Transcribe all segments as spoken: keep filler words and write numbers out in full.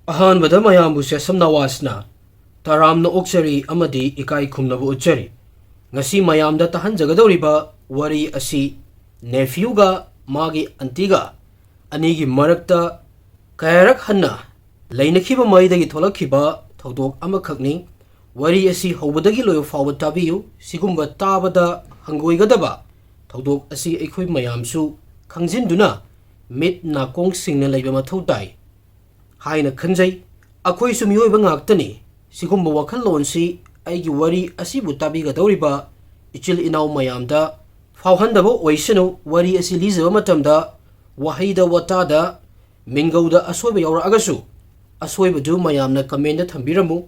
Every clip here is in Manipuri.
ꯑꯍꯥꯟꯕꯗ ꯃꯌꯥꯝꯕꯨ ꯁꯦꯁꯝ ꯅꯋꯥꯖꯅ ꯇꯔꯥꯝꯅ ꯑꯣꯛꯆꯔꯤ ꯑꯃꯗꯤ ꯏꯀꯥꯏ ꯈꯨꯝꯅꯕ ꯎꯠꯆꯔꯤ꯫ ꯉꯁꯤ ꯃꯌꯥꯝꯗ ꯇꯥꯍꯟꯖꯒꯗꯧꯔꯤꯕ ꯋꯥꯔꯤ ꯑꯁꯤ ꯅꯦꯐ꯭ꯌꯨꯒ ꯃꯥꯒꯤ ꯑꯟꯇꯤꯒ ꯑꯅꯤꯒꯤ ꯃꯔꯛꯇ ꯀꯌꯥꯔꯛ ꯍꯟꯅ ꯂꯩꯅꯈꯤꯕ ꯃꯩꯗꯒꯤ ꯊꯣꯛꯂꯛꯈꯤꯕ ꯊꯧꯗꯣꯛ ꯑꯃꯈꯛꯅꯤ꯫ ꯋꯥꯔꯤ ꯑꯁꯤ ꯍꯧꯕꯗꯒꯤ ꯂꯣꯏꯕ ꯐꯥꯎꯕ ꯇꯥꯕꯤꯌꯨ꯫ ꯁꯤꯒꯨꯝꯕ ꯇꯥꯕꯗ ꯍꯪꯒꯣꯏꯒꯗꯕ ꯊꯧꯗꯣꯛ ꯑꯁꯤ ꯑꯩꯈꯣꯏ ꯃꯌꯥꯝꯁꯨ ꯈꯪꯖꯤꯟꯗꯨꯅ ꯃꯤꯠ ꯅꯥꯀꯣꯡ ꯁꯤꯡꯅ ꯂꯩꯕ ꯃꯊꯧ ꯇꯥꯏ ꯍꯥꯏꯅ ꯈꯟꯖꯩ꯫ ꯑꯩꯈꯣꯏꯁꯨ ꯃꯤꯑꯣꯏꯕ ꯉꯥꯛꯇꯅꯤ꯫ ꯁꯤꯒꯨꯝꯕ ꯋꯥꯈꯜꯂꯣꯟꯁꯤ ꯑꯩꯒꯤ ꯋꯥꯔꯤ ꯑꯁꯤꯕꯨ ꯇꯥꯕꯤꯒꯗꯧꯔꯤꯕ ꯏꯆꯤꯜ ꯏꯅꯥꯎ ꯃꯌꯥꯝꯗ ꯐꯥꯎꯍꯟꯗꯕ ꯑꯣꯏꯁꯅꯨ꯫ ꯋꯥꯔꯤ ꯑꯁꯤ ꯂꯤꯖꯕ ꯃꯇꯝꯗ ꯋꯥꯍꯩꯗ, ꯋꯥꯇꯥꯗ, ꯃꯤꯡꯒꯧꯗ ꯑꯁꯣꯏꯕ ꯌꯥꯎꯔꯛꯑꯒꯁꯨ ꯑꯁꯣꯏꯕꯗꯨ ꯃꯌꯥꯝꯅ ꯀꯃꯦꯟꯗ ꯊꯝꯕꯤꯔꯝꯃꯨ꯫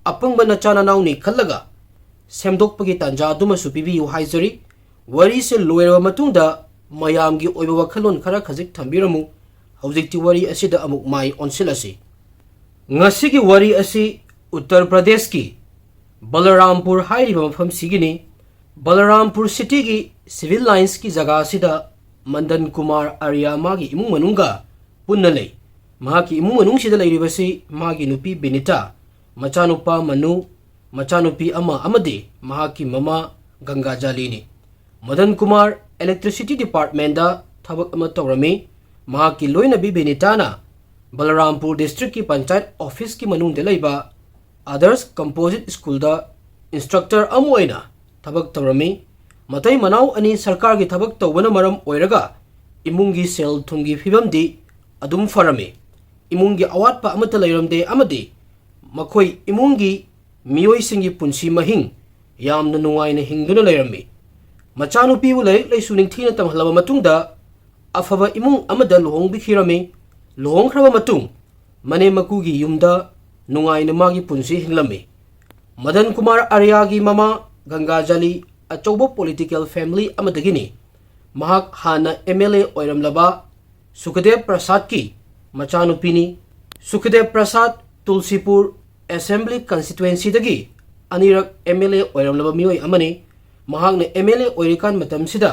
ꯑꯄꯪꯕ ꯅꯆꯥ ꯅꯅꯥꯎꯅꯤ ꯈꯜꯂꯒ ꯁꯦꯝꯗꯣꯛꯄꯒꯤ ꯇꯥꯟꯖꯥ ꯑꯗꯨꯃꯁꯨ ꯄꯤꯕꯤꯌꯨ ꯍꯥꯏꯖꯔꯤ꯫ ꯋꯥꯔꯤꯁꯦ ꯂꯣꯏꯔꯕ ꯃꯇꯨꯡꯗ ꯃꯌꯥꯝꯒꯤ ꯑꯣꯏꯕ ꯋꯥꯈꯜꯂꯣꯟ ꯈꯔ ꯈꯖꯤꯛ ꯊꯝꯕꯤꯔꯝꯃꯨ꯫ ꯍꯧꯖꯤꯛꯇꯤ ꯋꯥꯔꯤ ꯑꯁꯤꯗ ꯑꯃꯨꯛ ꯃꯥꯏ ꯑꯣꯟꯁꯤꯜꯂꯁꯤ꯫ ꯉꯁꯤꯒꯤ ꯋꯥꯔꯤ ꯑꯁꯤ ꯎꯠꯇꯔ ꯄ꯭ꯔꯗꯦꯁꯀꯤ ꯕꯂꯔꯥꯝꯄꯨꯔ ꯍꯥꯏꯔꯤꯕ ꯃꯐꯝꯁꯤꯒꯤꯅꯤ꯫ ꯕꯂꯔꯥꯝꯄꯨꯔ ꯁꯤꯇꯤꯒꯤ ꯁꯤꯚꯤꯜ ꯂꯥꯏꯟꯁꯀꯤ ꯖꯒꯥ ꯑꯁꯤꯗ ꯃꯟꯗꯟ ꯀꯨꯃꯥꯔ ꯑꯥꯔꯌꯥ ꯃꯥꯒꯤ ꯏꯃꯨꯡ ꯃꯅꯨꯡꯒ ꯄꯨꯟꯅ ꯂꯩ꯫ ꯃꯍꯥꯛꯀꯤ ꯏꯃꯨꯡ ꯃꯅꯨꯡꯁꯤꯗ ꯂꯩꯔꯤꯕꯁꯤ ꯃꯥꯒꯤ ꯅꯨꯄꯤ ꯕꯤꯅꯤꯇꯥ, ꯃꯆꯥꯅꯨꯄꯥ ꯃꯅꯨ, ꯃꯆꯥꯅꯨꯄꯤ ꯑꯃ ꯑꯃꯗꯤ ꯃꯍꯥꯛꯀꯤ ꯃꯃꯥ ꯒꯪꯒꯥꯖꯥꯂꯤꯅꯤ꯫ ꯃꯗꯟ ꯀꯨꯃꯥꯔ electricity departmentꯗ ꯊꯕꯛ ꯑꯃ ꯇꯧꯔꯝꯃꯤ꯫ ꯃꯍꯥꯛꯀꯤ ꯂꯣꯏꯅꯕꯤ ꯕꯤꯅꯤꯇꯥꯅ ꯕꯂꯔꯥꯝꯄꯨꯔ ꯗꯤꯁꯇ꯭ꯔꯤꯛꯀꯤ ꯄꯟꯆꯥꯌꯠ ꯑꯣꯐꯤꯁꯀꯤ ꯃꯅꯨꯡꯗ ꯂꯩꯕ ꯑꯥꯗꯔꯁ ꯀꯝꯄꯣꯖꯤꯠ ꯁ꯭ꯀꯨꯜꯗ ꯏꯟꯁꯇ꯭ꯔꯛꯇꯔ ꯑꯃ ꯑꯣꯏꯅ ꯊꯕꯛ ꯇꯧꯔꯝꯃꯤ꯫ ꯃꯇꯩ ꯃꯅꯥꯎ ꯑꯅꯤ ꯁꯔꯀꯥꯔꯒꯤ ꯊꯕꯛ ꯇꯧꯕꯅ ꯃꯔꯝ ꯑꯣꯏꯔꯒ ꯏꯃꯨꯡꯒꯤ ꯁꯦꯜ ꯊꯨꯝꯒꯤ ꯐꯤꯕꯝꯗꯤ ꯑꯗꯨꯝ ꯐꯔꯝꯃꯤ꯫ ꯏꯃꯨꯡꯒꯤ ꯑꯋꯥꯠꯄ ꯑꯃꯠꯇ ꯂꯩꯔꯝꯗꯦ ꯑꯃꯗꯤ ꯃꯈꯣꯏ ꯏꯃꯨꯡꯒꯤ ꯃꯤꯑꯣꯏꯁꯤꯡꯒꯤ ꯄꯨꯟꯁꯤ ꯃꯍꯤꯡ ꯌꯥꯝꯅ ꯅꯨꯡꯉꯥꯏꯅ ꯍꯤꯡꯗꯨꯅ ꯂꯩꯔꯝꯃꯤ꯫ ꯃꯆꯥꯅꯨꯄꯤꯕꯨ ꯂꯥꯏꯔꯤꯛ ꯂꯥꯏꯁꯨ ꯅꯤꯡꯊꯤꯅ ꯇꯝꯍꯜꯂꯕ ꯃꯇꯨꯡꯗ ꯑꯐꯕ ꯏꯃꯨꯡ ꯑꯃꯗ ꯂꯨꯍꯣꯡꯕꯤꯈꯤꯔꯝꯃꯤ꯫ ꯂꯨꯍꯣꯡꯈ꯭ꯔꯕ ꯃꯇꯨꯡ ꯃꯅꯦꯝ ꯃꯀꯨꯒꯤ ꯌꯨꯝꯗ ꯅꯨꯡꯉꯥꯏꯅ ꯃꯥꯒꯤ ꯄꯨꯟꯁꯤ ꯍꯤꯡꯂꯝꯃꯤ꯫ ꯃꯗꯟ ꯀꯨꯃꯥꯔ ꯑꯥꯔꯌꯥꯒꯤ ꯃꯃꯥ ꯒꯪꯒꯥꯖꯥꯂꯤ ꯑꯆꯧꯕ ꯄꯣꯂꯤꯇꯤꯀꯦꯜ ꯐꯦꯃꯤꯂꯤ ꯑꯃꯗꯒꯤꯅꯤ꯫ ꯃꯍꯥꯛ ꯍꯥꯟꯅ ꯑꯦꯝ ꯑꯦꯜ ꯑꯦ ꯑꯣꯏꯔꯝꯂꯕ ꯁꯨꯈꯗꯦꯕ ꯄ꯭ꯔꯁꯥꯗꯀꯤ ꯃꯆꯥꯅꯨꯄꯤꯅꯤ꯫ ꯁꯨꯈꯗꯦꯕ ꯄ꯭ꯔꯁꯥꯗ ꯇꯨꯜꯁꯤꯄꯨꯔ ꯑꯦꯁꯦꯝꯕ꯭ꯂꯤ ꯀꯟꯁꯇꯤꯇ꯭ꯋꯦꯟꯁꯤꯗꯒꯤ ꯑꯅꯤꯔꯛ ꯑꯦꯝ ꯑꯦꯜ ꯑꯦ ꯑꯣꯏꯔꯝꯂꯕ ꯃꯤꯑꯣꯏ ꯑꯃꯅꯤ꯫ ꯃꯍꯥꯛꯅ ꯑꯦꯝ ꯑꯦꯜ ꯑꯦ ꯑꯣꯏꯔꯤꯀꯥꯟ ꯃꯇꯝꯁꯤꯗ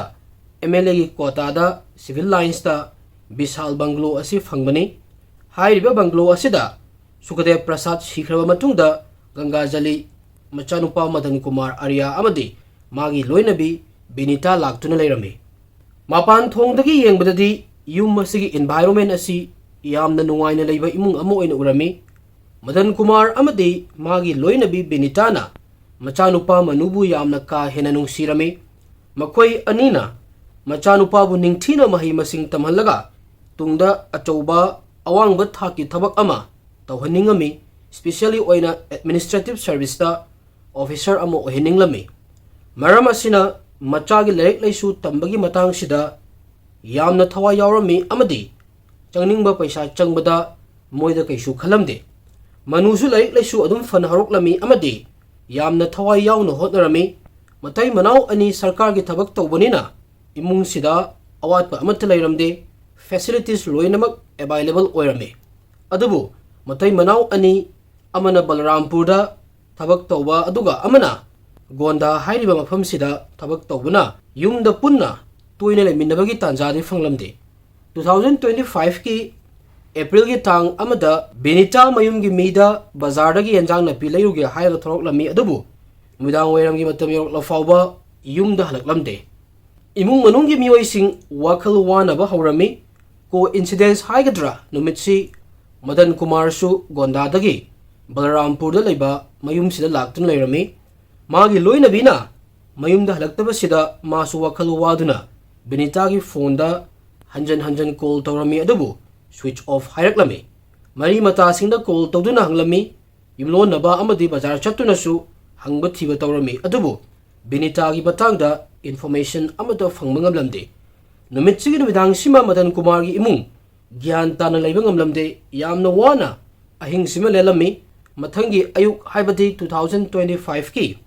ꯑꯦꯝ ꯑꯦꯜ ꯑꯦꯒꯤ ꯀꯣꯇꯥꯗ ꯁꯤꯚꯤꯜ ꯂꯥꯏꯟꯁꯇ ꯕꯤꯁꯥꯜ ꯕꯪꯒ꯭ꯂꯣ ꯑꯁꯤ ꯐꯪꯕꯅꯤ꯫ ꯍꯥꯏꯔꯤꯕ ꯕꯪꯒ꯭ꯂꯣ ꯑꯁꯤꯗ ꯁꯨꯈꯗꯦꯕ ꯄ꯭ꯔꯁꯥꯗ ꯁꯤꯈ꯭ꯔꯕ ꯃꯇꯨꯡꯗ ꯒꯪꯒꯥꯖꯂꯤ ꯃꯆꯥꯅꯨꯄꯥ ꯃꯗꯟ ꯀꯨꯃꯥꯔ ꯑꯥꯔꯌꯥ ꯑꯃꯗꯤ ꯃꯥꯒꯤ ꯂꯣꯏꯅꯕꯤ ꯕꯤꯅꯤꯇꯥ ꯂꯥꯛꯇꯨꯅ ꯂꯩꯔꯝꯃꯤ꯫ ꯃꯄꯥꯟ ꯊꯣꯡꯗꯒꯤ ꯌꯦꯡꯕꯗꯗꯤ ꯌꯨꯝ ꯑꯁꯤꯒꯤ environment ꯑꯁꯤ ꯌꯥꯝꯅ ꯅꯨꯡꯉꯥꯏꯅ ꯂꯩꯕ ꯏꯃꯨꯡ ꯑꯃ ꯑꯣꯏꯅ ꯎꯔꯝꯃꯤ꯫ ꯃꯗꯟ ꯀꯨꯃꯥꯔ ꯑꯃꯗꯤ ꯃꯥꯒꯤ ꯂꯣꯏꯅꯕꯤ ꯕꯤꯅꯤꯇꯥꯅ ꯃꯆꯥꯅꯨꯄꯥ ꯃꯅꯨꯕꯨ ꯌꯥꯝꯅ ꯀꯥ ꯍꯦꯟꯅ ꯅꯨꯡꯁꯤꯔꯝꯃꯤ꯫ ꯃꯈꯣꯏ ꯑꯅꯤꯅ ꯃꯆꯥꯅꯨꯄꯥꯕꯨ ꯅꯤꯡꯊꯤꯅ ꯃꯍꯩ ꯃꯁꯤꯡ ꯇꯝꯍꯜꯂꯒ ꯇꯨꯡꯗ ꯑꯆꯧꯕ ꯑꯋꯥꯡꯕ ꯊꯥꯛꯀꯤ ꯊꯕꯛ ꯑꯃ ꯇꯧꯍꯟꯅꯤꯡꯉꯝꯃꯤ, specially ꯑꯣꯏꯅ administrative service ꯇ officer ꯑꯃ ꯑꯣꯏꯍꯟꯅꯤꯡꯂꯝꯃꯤ꯫ ꯃꯔꯝ ꯑꯁꯤꯅ ꯃꯆꯥꯒꯤ ꯂꯥꯏꯔꯤꯛ ꯂꯥꯏꯁꯨ ꯇꯝꯕꯒꯤ ꯃꯇꯥꯡꯁꯤꯗ ꯌꯥꯝꯅ ꯊꯋꯥꯏ ꯌꯥꯎꯔꯝꯃꯤ ꯑꯃꯗꯤ ꯆꯪꯅꯤꯡꯕ ꯄꯩꯁꯥ ꯆꯪꯕꯗ ꯃꯣꯏꯗ ꯀꯩꯁꯨ ꯈꯜꯂꯝꯗꯦ꯫ ꯃꯅꯨꯁꯨ ꯂꯥꯏꯔꯤꯛ ꯂꯥꯏꯁꯨ ꯑꯗꯨꯝ ꯐꯅ ꯍꯧꯔꯛꯂꯝꯃꯤ ꯑꯃꯗꯤ ꯌꯥꯝꯅ ꯊꯋꯥꯏ ꯌꯥꯎꯅ ꯍꯣꯠꯅꯔꯝꯃꯤ꯫ ꯃꯇꯩ ꯃꯅꯥꯎ ꯑꯅꯤ ꯁꯔꯀꯥꯔꯒꯤ ꯊꯕꯛ ꯇꯧꯕꯅꯤꯅ ꯏꯃꯨꯡꯁꯤꯗ ꯑꯋꯥꯠꯄ ꯑꯃꯠꯇ ꯂꯩꯔꯝꯗꯦ꯫ Facilities ꯂꯣꯏꯅꯃꯛ available ꯑꯣꯏꯔꯝꯃꯤ꯫ ꯑꯗꯨꯕꯨ ꯃꯇꯩ ꯃꯅꯥꯎ ꯑꯅꯤ, ꯑꯃꯅ ꯕꯂꯔꯥꯝꯄꯨꯔꯗ ꯊꯕꯛ ꯇꯧꯕ ꯑꯗꯨꯒ ꯑꯃꯅ ꯒꯣꯟꯗꯥ ꯍꯥꯏꯔꯤꯕ ꯃꯐꯝꯁꯤꯗ ꯊꯕꯛ ꯇꯧꯕꯅ ꯌꯨꯝꯗ ꯄꯨꯟꯅ ꯇꯣꯏꯅ ꯂꯩꯃꯤꯟꯅꯕꯒꯤ ꯇꯥꯟꯖꯥꯗꯤ ꯐꯪꯂꯝꯗꯦ꯫ Two thousand twenty five ꯀꯤ April ꯒꯤ ꯇꯥꯡ ꯑꯃꯗ ꯕꯤꯅꯤꯇꯥ ꯃꯌꯨꯝꯒꯤ ꯃꯤꯗ ꯕꯖꯥꯔꯗꯒꯤ ꯌꯦꯟꯖꯥꯡ ꯅꯥꯄꯤ ꯂꯩꯔꯨꯒꯦ ꯍꯥꯏꯔꯒ ꯊꯣꯔꯛꯂꯝꯃꯤ, ꯑꯗꯨꯕꯨ ꯅꯨꯃꯤꯗꯥꯡ ꯋꯥꯏꯔꯝꯒꯤ ꯃꯇꯝ ꯌꯧꯔꯛꯂ ꯐꯥꯎꯕ ꯌꯨꯝꯗ ꯍꯜꯂꯛꯂꯝꯗꯦ꯫ ꯏꯃꯨꯡ ꯃꯅꯨꯡꯒꯤ ꯃꯤꯑꯣꯏꯁꯤꯡ ꯋꯥꯈꯜ ꯋꯥꯅꯕ ꯍꯧꯔꯝꯃꯤ꯫ Coincidence ꯍꯥꯏꯒꯗ꯭ꯔꯥ, ꯅꯨꯃꯤꯠꯁꯤ ꯃꯗꯟ ꯀꯨꯃꯥꯔꯁꯨ ꯒꯣꯟꯗꯥꯗꯒꯤ ꯕꯂꯔꯥꯝꯄꯨꯔꯗ ꯂꯩꯕ ꯃꯌꯨꯝꯁꯤꯗ ꯂꯥꯛꯇꯨꯅ ꯂꯩꯔꯝꯃꯤ꯫ ꯃꯥꯒꯤ ꯂꯣꯏꯅꯕꯤꯅ ꯃꯌꯨꯝꯗ ꯍꯜꯂꯛꯇꯕꯁꯤꯗ ꯃꯥꯁꯨ ꯋꯥꯈꯜ ꯋꯥꯗꯨꯅ ꯕꯤꯅꯤꯇꯥꯒꯤ ꯐꯣꯟꯗ ꯍꯟꯖꯟ ꯍꯟꯖꯟ call ꯇꯧꯔꯝꯃꯤ, ꯑꯗꯨꯕꯨ switch off ꯍꯥꯏꯔꯛꯂꯝꯃꯤ꯫ ꯃꯔꯤ ꯃꯇꯥꯁꯤꯡꯗ call ꯇꯧꯗꯨꯅ ꯍꯪꯂꯝꯃꯤ꯫ ꯌꯨꯝꯂꯣꯟꯅꯕ ꯑꯃꯗꯤ ꯕꯖꯥꯔ ꯆꯠꯇꯨꯅꯁꯨ ꯍꯪꯕ ꯊꯤꯕ ꯇꯧꯔꯝꯃꯤ, ꯑꯗꯨꯕꯨ ꯕꯤꯅꯤꯇꯥꯒꯤ ꯃꯇꯥꯡꯗ information ꯑꯃꯠꯇ ꯐꯪꯕ ꯉꯝꯂꯝꯗꯦ꯫ ꯅꯨꯃꯤꯠꯁꯤꯒꯤ ꯅꯨꯃꯤꯗꯥꯡꯁꯤꯃ ꯃꯗꯟ ꯀꯨꯃꯥꯔꯒꯤ ꯏꯃꯨꯡ ꯒ꯭ꯌꯥꯟ ꯇꯥꯅ ꯂꯩꯕ ꯉꯝꯂꯝꯗꯦ꯫ ꯌꯥꯝꯅ ꯋꯥꯅ ꯑꯍꯤꯡꯁꯤꯃ ꯂꯦꯜꯂꯝꯃꯤ꯫ ꯃꯊꯪꯒꯤ ꯑꯌꯨꯛ, ꯍꯥꯏꯕꯗꯤ two thousand twenty five ꯀꯤ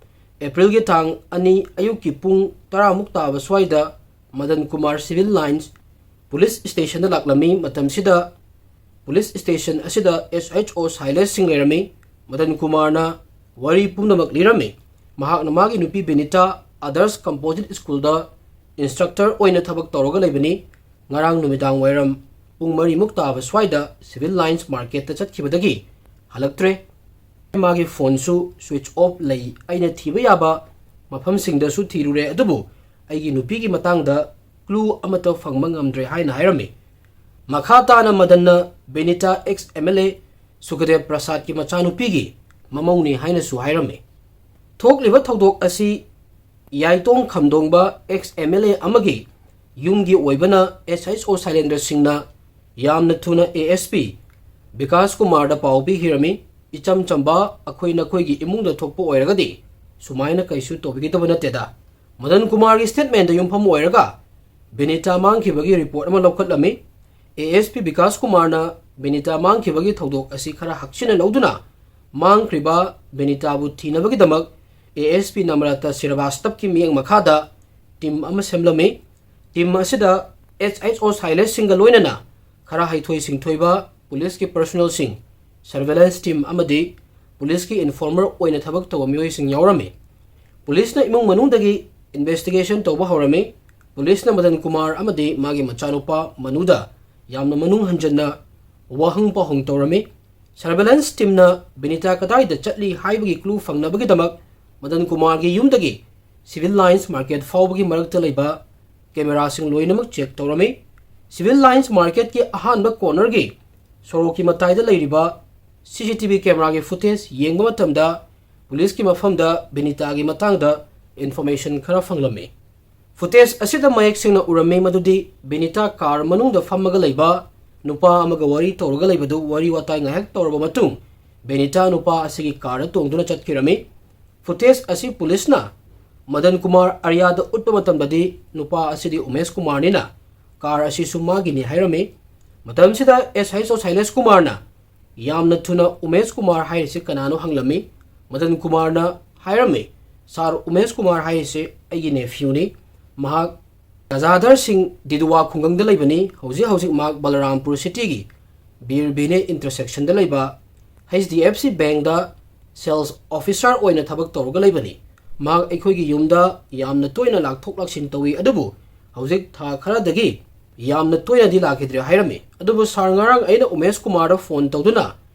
April ꯒꯤ ꯇꯥꯡ ꯑꯅꯤ ꯑꯌꯨꯛꯀꯤ ꯄꯨꯡ ꯇꯔꯥꯃꯨꯛ ꯇꯥꯕ ꯁ꯭ꯋꯥꯏꯗ ꯃꯗꯟ Kumar civil lines police station ꯗ ꯂꯥꯛꯂꯝꯃꯤ꯫ ꯃꯇꯝꯁꯤꯗ police station ꯑꯁꯤꯗ S H O ꯁꯥꯏꯂꯦꯁ ꯁꯤꯡ ꯂꯩꯔꯝꯃꯤ꯫ ꯃꯗꯟ ꯀꯨꯃꯥꯔꯅ ꯋꯥꯔꯤ ꯄꯨꯝꯅꯃꯛ ꯂꯤꯔꯝꯃꯤ꯫ ꯃꯍꯥꯛꯅ ꯃꯥꯒꯤ ꯅꯨꯄꯤ ꯕꯤꯅꯤꯇꯥ Adarsh Composite School ꯗ instructor ꯑꯣꯏꯅ ꯊꯕꯛ ꯇꯧꯔꯒ ꯂꯩꯕꯅꯤ꯫ ꯉꯔꯥꯡ ꯅꯨꯃꯤꯗꯥꯡ ꯋꯥꯏꯔꯝ ꯄꯨꯡ ꯃꯔꯤꯃꯨꯛ ꯇꯥꯕ ꯁ꯭ꯋꯥꯏꯗ civil lines market ꯇ ꯆꯠꯈꯤꯕꯗꯒꯤ ꯍꯜꯂꯛꯇ꯭ꯔꯦ꯫ ꯃꯥꯒꯤ ꯐꯣꯟꯁꯨ ꯁ꯭ꯋꯤꯆ ꯑꯣꯐ ꯂꯩ꯫ ꯑꯩꯅ ꯊꯤꯕ ꯌꯥꯕ ꯃꯐꯝꯁꯤꯡꯗꯁꯨ ꯊꯤꯔꯨꯔꯦ, ꯑꯗꯨꯕꯨ ꯑꯩꯒꯤ ꯅꯨꯄꯤꯒꯤ ꯃꯇꯥꯡꯗ ꯀ꯭ꯂꯨ ꯑꯃꯠꯇ ꯐꯪꯕ ꯉꯝꯗ꯭ꯔꯦ ꯍꯥꯏꯅ ꯍꯥꯏꯔꯝꯃꯤ꯫ ꯃꯈꯥ ꯇꯥꯅ ꯃꯗꯟꯅ Binita ex M L A Sukhdev ꯄ꯭ꯔꯁꯥꯗꯀꯤ ꯃꯆꯥꯅꯨꯄꯤꯒꯤ ꯃꯃꯧꯅꯤ ꯍꯥꯏꯅꯁꯨ ꯍꯥꯏꯔꯝꯃꯤ꯫ ꯊꯣꯛꯂꯤꯕ ꯊꯧꯗꯣꯛ ꯑꯁꯤ ꯏꯌꯥꯏꯇꯣꯡ ꯈꯝꯗꯣꯡꯕ ꯑꯦꯛꯁ ꯑꯦꯝ ꯑꯦꯜ ꯑꯦ ꯑꯃꯒꯤ ꯌꯨꯝꯒꯤ ꯑꯣꯏꯕꯅ ꯑꯦꯁ ꯑꯩꯆ ꯑꯣ ꯁꯥꯏꯂꯦꯟꯗ꯭ꯔ ꯁꯤꯡꯅ ꯌꯥꯝꯅ ꯊꯨꯅ ꯑꯦ ꯑꯦꯁ ꯄꯤ ꯕꯤꯀꯥꯁ ꯀꯨꯃꯥꯔꯗ ꯄꯥꯎ ꯄꯤꯈꯤꯔꯝꯃꯤ꯫ "ꯏꯆꯝ ꯆꯝꯕ ꯑꯩꯈꯣꯏ ꯅꯈꯣꯏꯒꯤ ꯏꯃꯨꯡꯗ ꯊꯣꯛꯄ ꯑꯣꯏꯔꯒꯗꯤ ꯁꯨꯃꯥꯏꯅ ꯀꯩꯁꯨ ꯇꯧꯕꯤꯒꯗꯕ ꯅꯠꯇꯦꯗ"꯫ ꯃꯗꯟ ꯀꯨꯃꯥꯔꯒꯤ ꯁ꯭ꯇꯦꯠꯃꯦꯟꯗ ꯌꯨꯝꯐꯝ ꯑꯣꯏꯔꯒ ꯕꯤꯅꯤꯇꯥ ꯃꯥꯡꯈꯤꯕꯒꯤ ꯔꯤꯄꯣꯔꯠ ꯑꯃ ꯂꯧꯈꯠꯂꯝꯃꯤ꯫ ꯑꯦ ꯑꯦꯁ ꯄꯤ ꯕꯤꯀꯥꯁ ꯀꯨꯃꯥꯔꯅ ꯕꯤꯅꯤꯇꯥ ꯃꯥꯡꯈꯤꯕꯒꯤ ꯊꯧꯗꯣꯛ ꯑꯁꯤ ꯈꯔ ꯍꯛꯆꯤꯟꯅ ꯂꯧꯗꯨꯅ ꯃꯥꯡꯈ꯭ꯔꯤꯕ ꯕꯤꯅꯤꯇꯥꯕꯨ ꯊꯤꯅꯕꯒꯤꯗꯃꯛ ꯑꯦ ꯑꯦꯁ ꯄꯤ ꯅꯝꯔꯇꯥ ꯁ꯭ꯔꯤꯕꯥꯁꯇꯕꯀꯤ ꯃꯤꯠꯌꯦꯡ ꯃꯈꯥꯗ ꯇꯤꯝ ꯑꯃ ꯁꯦꯝꯂꯝꯃꯤ꯫ ꯇꯤꯝ ꯑꯁꯤꯗ ꯑꯦꯁ ꯑꯩꯆ ꯑꯣ ꯁꯥꯏꯂꯦꯁ ꯁꯤꯡꯒ ꯂꯣꯏꯅꯅ ꯈꯔ ꯍꯩꯊꯣꯏ ꯁꯤꯡꯊꯣꯏꯕ ꯄꯨꯂꯤꯁꯀꯤ ꯄꯔꯁꯣꯅꯦꯜꯁꯤꯡ, ꯁꯔꯚꯦꯂꯦꯟꯁ ꯇꯤꯝ ꯑꯃꯗꯤ ꯄꯨꯂꯤꯁꯀꯤ ꯏꯟꯐꯣꯔꯃꯔ ꯑꯣꯏꯅ ꯊꯕꯛ ꯇꯧꯕ ꯃꯤꯑꯣꯏꯁꯤꯡ ꯌꯥꯎꯔꯝꯃꯤ꯫ ꯄꯨꯂꯤꯁꯅ ꯏꯃꯨꯡ ꯃꯅꯨꯡꯗꯒꯤ ꯏꯟꯚꯦꯁꯇꯤꯒꯦꯁꯟ ꯇꯧꯕ ꯍꯧꯔꯝꯃꯤ꯫ ꯄꯨꯂꯤꯁꯅ ꯃꯗꯟ ꯀꯨꯃꯥꯔ ꯑꯃꯗꯤ ꯃꯥꯒꯤ ꯃꯆꯥꯅꯨꯄꯥ ꯃꯅꯨꯗ ꯌꯥꯝꯅ ꯃꯅꯨꯡ ꯍꯟꯖꯟꯅ ꯋꯥꯍꯪ ꯄꯥꯎꯍꯪ ꯇꯧꯔꯝꯃꯤ꯫ ꯁꯔꯚꯦꯂꯦꯟꯁ ꯇꯤꯝꯅ ꯕꯤꯅꯤꯇꯥ ꯀꯗꯥꯏꯗ ꯆꯠꯂꯤ ꯍꯥꯏꯕꯒꯤ ꯀ꯭ꯂꯨ ꯐꯪꯅꯕꯒꯤꯗꯃꯛ ꯃꯗꯟ ꯀꯨꯃꯥꯔꯒꯤ ꯌꯨꯝꯗꯒꯤ ꯁꯤꯚꯤꯜ ꯂꯥꯏꯟꯁ ꯃꯥꯔꯀꯦꯠ ꯐꯥꯎꯕꯒꯤ ꯃꯔꯛꯇ ꯂꯩꯕ ꯀꯦꯃꯦꯔꯥꯁꯤꯡ ꯂꯣꯏꯅꯃꯛ ꯆꯦꯛ ꯇꯧꯔꯝꯃꯤ꯫ ꯁꯤꯚꯤꯜ ꯂꯥꯏꯟꯁ ꯃꯥꯔꯀꯦꯠꯀꯤ ꯑꯍꯥꯟꯕ ꯀꯣꯔꯅꯔꯒꯤ ꯁꯣꯔꯣꯛꯀꯤ ꯃꯇꯥꯏꯗ ꯂꯩꯔꯤꯕ ꯁꯤ ꯁꯤ ꯇꯤ ꯚꯤ ꯀꯦꯃꯦꯔꯥꯒꯤ ꯐꯨꯇꯦꯖ ꯌꯦꯡꯕ ꯃꯇꯝꯗ ꯄꯨꯂꯤꯁꯀꯤ ꯃꯐꯝꯗ ꯕꯤꯅꯤꯇꯥꯒꯤ ꯃꯇꯥꯡꯗ ꯏꯟꯐꯣꯔꯃꯦꯁꯟ ꯈꯔ ꯐꯪꯂꯝꯃꯤ꯫ ꯐꯨꯇꯦꯖ ꯑꯁꯤꯗ ꯃꯌꯦꯛ ꯁꯦꯡꯅ ꯎꯔꯝꯃꯤ ꯃꯗꯨꯗꯤ ꯕꯤꯅꯤꯇꯥ ꯀꯥꯔ ꯃꯅꯨꯡꯗ ꯐꯝꯃꯒ ꯂꯩꯕ ꯅꯨꯄꯥ ꯑꯃꯒ ꯋꯥꯔꯤ ꯇꯧꯔꯒ ꯂꯩꯕꯗꯨ ꯋꯥꯔꯤ ꯋꯥꯇꯥꯏ ꯉꯥꯏꯍꯥꯛ ꯇꯧꯔꯕ ꯃꯇꯨꯡ ꯕꯤꯅꯤꯇꯥ ꯅꯨꯄꯥ ꯑꯁꯤꯒꯤ ꯀꯥꯔꯗ ꯇꯣꯡꯗꯨꯅ ꯆꯠꯈꯤꯔꯝꯃꯤ꯫ ꯐꯨꯇꯦꯖ ꯑꯁꯤ ꯄꯨꯂꯤꯁꯅ ꯃꯗꯟ ꯀꯨꯃꯥꯔ ꯑꯔꯤꯌꯥꯗ ꯎꯠꯄ ꯃꯇꯝꯗꯗꯤ ꯅꯨꯄꯥ ꯑꯁꯤꯗꯤ ꯎꯃꯦꯁ ꯀꯨꯃꯥꯔꯅꯤꯅ ꯀꯥꯔ ꯑꯁꯤꯁꯨ ꯃꯥꯒꯤꯅꯤ ꯍꯥꯏꯔꯝꯃꯤ꯫ ꯃꯇꯝꯁꯤꯗ ꯑꯦꯁ ꯑꯩꯆ ꯑꯣ ꯁꯥꯏꯂꯦꯁ ꯀꯨꯃꯥꯔꯅ ꯌꯥꯝꯅ ꯊꯨꯅ ꯎꯃꯦꯁ ꯀꯨꯃꯥꯔ ꯍꯥꯏꯔꯤꯁꯤ ꯀꯅꯥꯅꯣ ꯍꯪꯂꯝꯃꯤ꯫ ꯃꯗꯟ ꯀꯨꯃꯥꯔꯅ ꯍꯥꯏꯔꯝꯃꯤ, "ꯁꯥꯔ, ꯎꯃꯦꯁ ꯀꯨꯃꯥꯔ ꯍꯥꯏꯔꯤꯁꯤ ꯑꯩꯒꯤ ꯅꯦꯐ꯭ꯌꯨꯅꯤ꯫ ꯃꯍꯥꯛ ꯒꯖꯥꯙꯔ ꯁꯤꯡ ꯗꯤꯗꯨꯋꯥ ꯈꯨꯡꯒꯪꯗ ꯂꯩꯕꯅꯤ꯫ ꯍꯧꯖꯤꯛ ꯍꯧꯖꯤꯛ ꯃꯍꯥꯛ ꯕꯂꯔꯥꯝꯄꯨꯔ ꯁꯤꯇꯤꯒꯤ ꯕꯤꯔ ꯕꯤꯅꯦ ꯏꯟꯇꯔꯁꯦꯛꯁꯟꯗ ꯂꯩꯕ ꯍꯩꯆ ꯗꯤ ꯑꯦꯐ ꯁꯤ ꯕꯦꯡꯗ ꯁꯦꯜꯁ ꯑꯣꯐꯤꯁꯥꯔ ꯑꯣꯏꯅ ꯊꯕꯛ ꯇꯧꯔꯒ ꯂꯩꯕꯅꯤ꯫ ꯃꯍꯥꯛ ꯑꯩꯈꯣꯏꯒꯤ ꯌꯨꯝꯗ ꯌꯥꯝꯅ ꯇꯣꯏꯅ ꯂꯥꯛꯊꯣꯛ ꯂꯥꯛꯁꯤꯟ ꯇꯧꯏ, ꯑꯗꯨꯕꯨ ꯍꯧꯖꯤꯛ ꯊꯥ ꯈꯔꯗꯒꯤ ꯌꯥꯝꯅ ꯇꯣꯏꯅꯗꯤ ꯂꯥꯛꯈꯤꯗ꯭ꯔꯦ" ꯍꯥꯏꯔꯝꯃꯤ꯫ ꯑꯗꯨꯕꯨ ꯁꯥꯔ, ꯉꯔꯥꯡ ꯑꯩꯅ ꯎꯃꯦꯁ ꯀꯨꯃꯥꯔꯗ ꯐꯣꯟ ꯇꯧꯗꯨꯅ